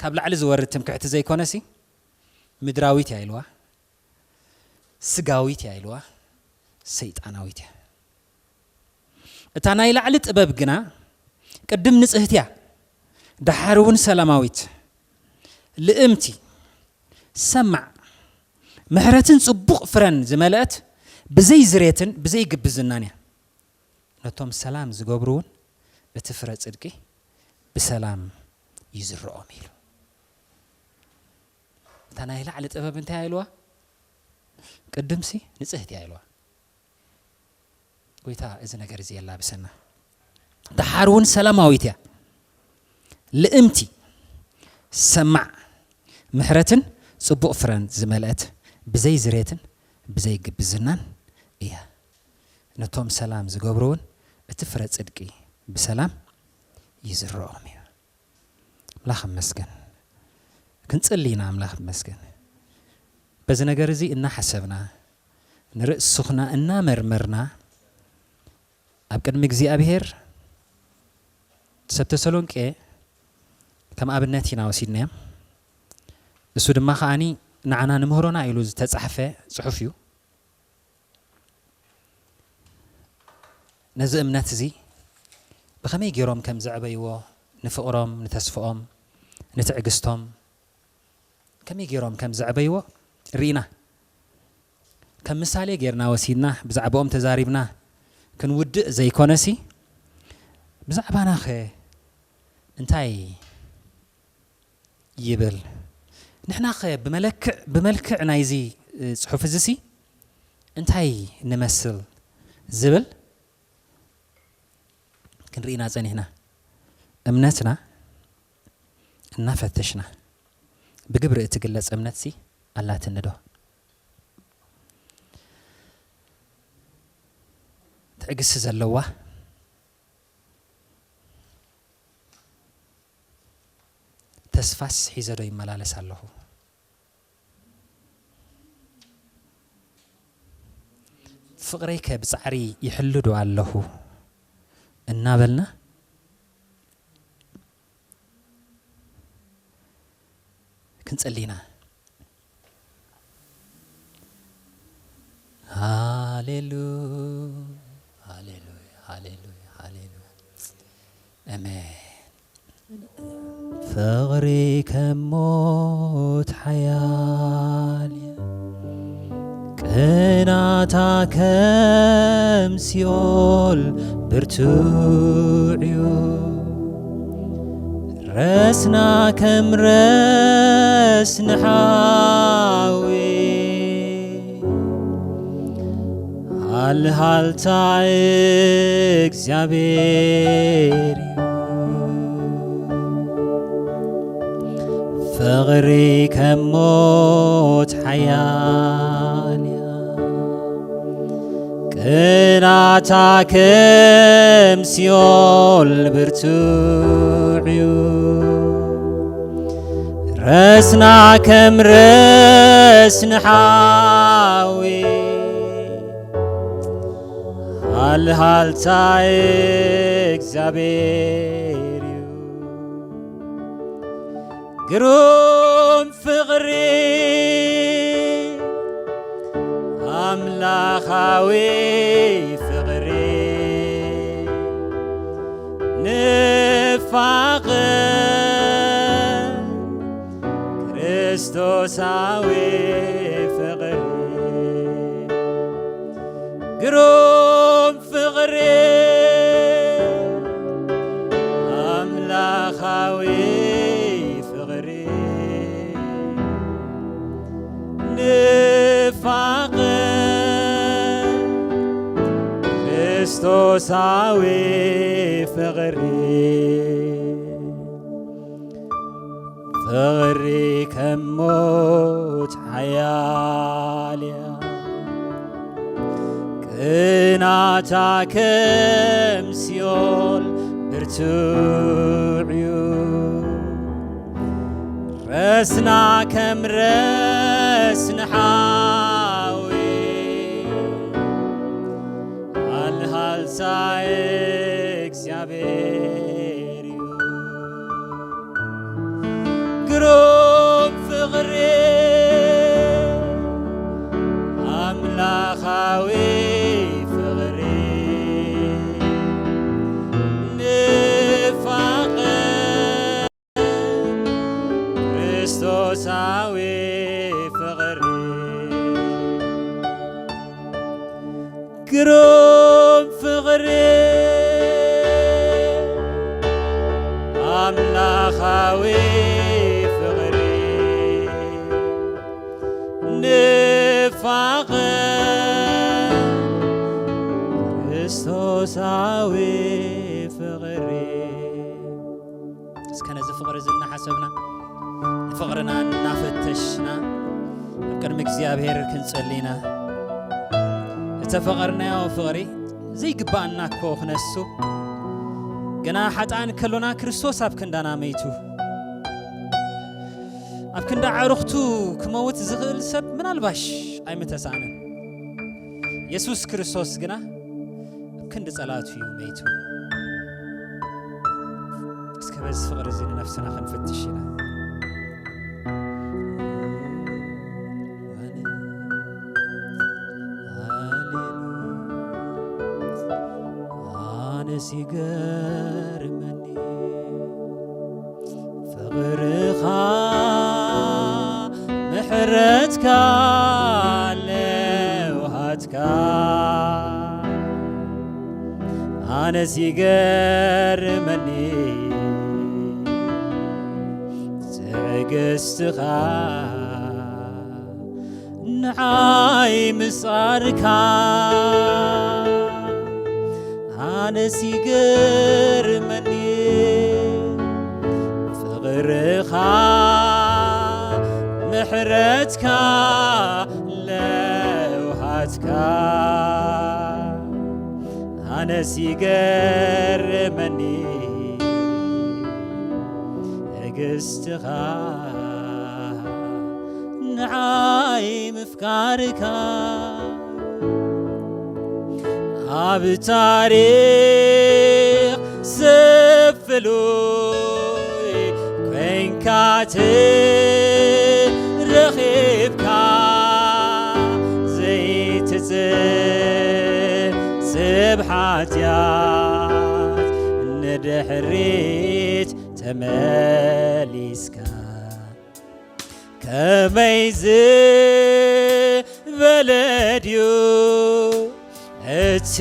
ካብ ላዕሊ ዝወርድ ትምክሕቲ ዘይኮነሲ፣ ምድራዊት እያ ኢልዋ፣ ስጋዊት እያ ኢልዋ፣ ሰይጣናዊት እያ። እታ ናይ ላዕሊ ጥበብ ግና ቅድም ንጽህቲ እያ፣ ደሓር እውን ሰላማዊት፣ ልእምቲ፣ ሰማዕ፣ ምሕረትን ጽቡቕ ፍረን ዝመልአት፣ ብዘይ ዝሬትን ብዘይ ግብዝናን እያ። ነቶም ሰላም ዝገብሩ እውን እቲ ፍረ ጽድቂ ብሰላም ይዝርኦም ኢሉ። እታ ናይ ላዕሊ ጥበብ እንታይ ኢልዋ? ቅድምሲ ንጽህቲ እያ ኢልዋ። ጎይታ እዚ ነገር እዚ የላብሰና። ደሓር እውን ሰላማዊት እያ፣ ልእምቲ፣ ሰማዕ፣ ምሕረትን ጽቡቕ ፍረን ዝመልአት፣ ብዘይ ዝሬትን ብዘይ ግብዝናን እያ። ነቶም ሰላም ዝገብሩ እውን እቲ ፍረ ጽድቂ ብሰላም ይዝርኦም እዩ። ኣምላኽ ይመስገን። ክንጽሊ ኢና፣ ኣምላኽ ይመስገን። በዚ ነገር እዚ እናሓሰብና፣ ንርእስኹና እናመርመርና፣ ኣብ ቅድሚ እግዚኣብሔር፣ ሰብ ተሰሎንቄ ከም ኣብነት ኢና ወሲድናዮም። እሱ ድማ ከዓኒ ንዓና ንምህሮና ኢሉ ዝተጻሕፈ ጽሑፍ እዩ። ነዚ እምነት እዚ ብኸመይ ገይሮም ከም ዘዕበይዎ፣ ንፍቕሮም፣ ንተስፍኦም፣ ንትዕግስቶም ከመይ ገይሮም ከም ዘዕበይዎ ርኢና። ከም ምሳሌ ጌርና ወሲድና፣ ብዛዕባኦም ተዛሪብና ክንውድእ ዘይኮነሲ፣ ብዛዕባናኸ እንታይ ይብል? ንሕናኸ ብመለክዕ፣ ብመልክዕ ናይዚ፣ እ፣ ጽሑፍ እዚሲ እንታይ ንመስል ዝብል ክንርኢና ጸኒሕና። እምነትና እናፈተሽና፣ ብግብሪ እትግለጽ እምነትሲ ኣላትኒ ዶ? ትዕግስቲ ዘለዋ፣ ተስፋስ ሒዘ ዶ ይመላለስ ኣለኹ? ፍቕረይከ ብጻዕሪ ይሕሉ ዶ ኣለኹ? እናበልና ክንጽሊ ኢና። ሃሌሉ-፣ ሃሌሉያ፣ ሃሌሉያ፣ ሃሌሉያ። ኣሜን። ፍቕሪ ከም ሞት ሓያል እዩ፣ ቅናታ ከም ሲኦል ብርቱዕ እዩ። ረስና ከም ረስኒ ሓዊ፣ ሃልሃልታ እግዚኣብሔር እዩ። ፍቕሪ ከም ሞት ሓያል እያ፣ ቅናታ ከም ሲኦል ብርቱዕ እዩ። ረስና ከም ረስኒ ሓዊ፣ ሃልሃልታ እግዚኣብሔር እዩ። ግሩም ፍቕሪ፣ ኣምላኻዊ ፍቕሪ፣ ንፋቐ ክርስቶሳዊ ፍቕሪ፣ ግሩም ፍቕሪ፣ ኣምላኻዊ ፍቕሪ፣ ንፋቐ ክርስቶሳዊ ፍቕሪ። ፍቕሪ ከም ሞት ሓያል እያ፣ ቅናታ ከም ሲኦል ብርቱዕ እዩ። ረስና ከም ረስኒ ሓዊ፣ ሃልሃልታ እግዚኣብሔር እዩ። ግሩም ፍቕሪ፣ ኣምላኻዊ ፍቕሪ፣ ንፋቐ ክርስቶሳዊ ፍቕሪ፣ ግሩም ፍቕሪ፣ ኣምላኻዊ ፍቕሪ፣ ንፋቐ ክርስቶሳዊ ፍቕሪ። እስከ ነዚ ፍቕሪ እዚ እናሓሰብና፣ ንፍቕርና እናፈተሽና፣ ኣብ ቅድሚ እግዚኣብሔር ክንጸሊ ኢና። እተፈቐርናዮ ፍቕሪ ዘይግባኣና እኮ ክነሱ፣ ገና ሓጥኣን ከሎና ክርስቶስ ኣብ ክንዳና መይቱ። ኣብ ክንዲ ኣዕሩኽቱ ክመውት ዝኽእል ሰብ ምናልባሽ ኣይምተሳእነን። የሱስ ክርስቶስ ግና ኣብ ክንዲ ጸላእቱ እዩ መይቱ። እስከ በዚ ፍቕሪ እዚ ንነፍስና ክንፍትሽ ኢና። ሲገርመኒ ፍቕርኻ፣ ምሕረትካ፣ ለውሃትካ፣ ኣነ ሲገርመኒ ትዕግስትኻ፣ ንዓይ ምጻርካ፣ ኣነስ ይገርመኒ ፍቕርኻ፣ ምሕረትካ፣ ለውሃትካ፣ ኣነስ ይገርመኒ ትዕግስትኻ፣ ንዓይ ምፍቃርካ፣ ኣብ ታሪኽ ሰብ ፍሉይ ኮይንካ ተረኺብካ፣ ዘይትጽብጽብ ሓጢኣት ንድሕሪት ተመሊስካ። ከመይ ዝበለ ድዩ እቲ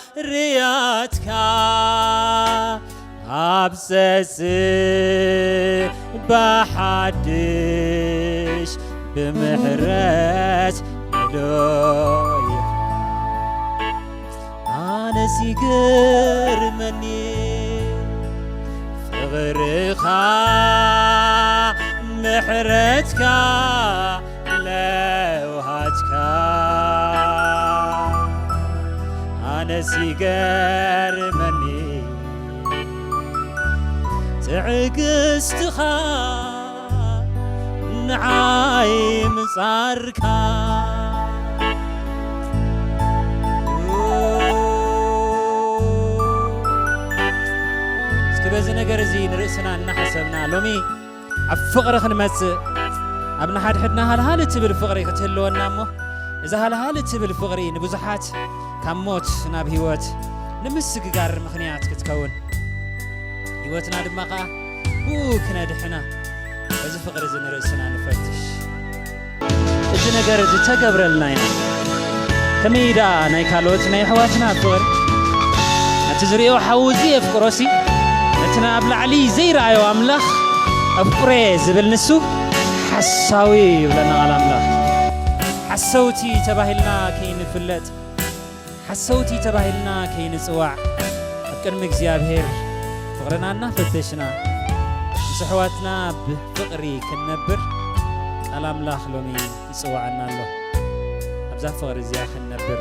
ባህርያትካ፣ ኣብ ጸጽባሕ ሓድሽ ብምሕረት ምዶይኻ። ኣነስ ይገርመኒ ፍቕርኻ፣ ምሕረትካ፣ ለውሃትካ፣ ኣነስ ይገርመኒ ትዕግስትኻ፣ ንዓይ ምጻርካ። እስኪ በዚ ነገር እዚ ንርእስና እናሓሰብና፣ ሎሚ ኣብ ፍቕሪ ክንመጽእ፣ ኣብ ንሓድሕድና ሃልሃል እትብል ፍቕሪ ክትህልወና እሞ፣ እዛ ሃልሃል እትብል ፍቕሪ ንብዙሓት ካብ ሞት ናብ ህይወት ንምስግጋር ምኽንያት ክትከውን፣ ህይወትና ድማ ኸኣ ብኡ ክነድሕና፣ በዚ ፍቕሪ እዚ ንርእስና ንፈትሽ። እዚ ነገር እዚ ተገብረልና ኢና። ከመይ ደኣ ናይ ካልኦት ናይ ኣሕዋትና ፍቕሪ? ነቲ ዝርእዮ ሓዊ እዚ የፍቅሮሲ፣ ነቲ ናብ ላዕሊ ዘይረኣዮ ኣምላኽ ኣፍቅሮ'የ ዝብል ንሱ ሓሳዊ ይብለና ቃል ኣምላኽ። ሓሰውቲ ተባሂልና ከይንፍለጥ፣ ሓሰውቲ ተባሂልና ከይንጽዋዕ፣ ኣብ ቅድሚ እግዚኣብሔር ፍቕርና እናፈተሽና፣ ምስ ኣሕዋትና ብፍቕሪ ክንነብር ቃል ኣምላኽ ሎሚ ይጽውዓና ኣሎ። ኣብዛ ፍቕሪ እዚኣ ክንነብር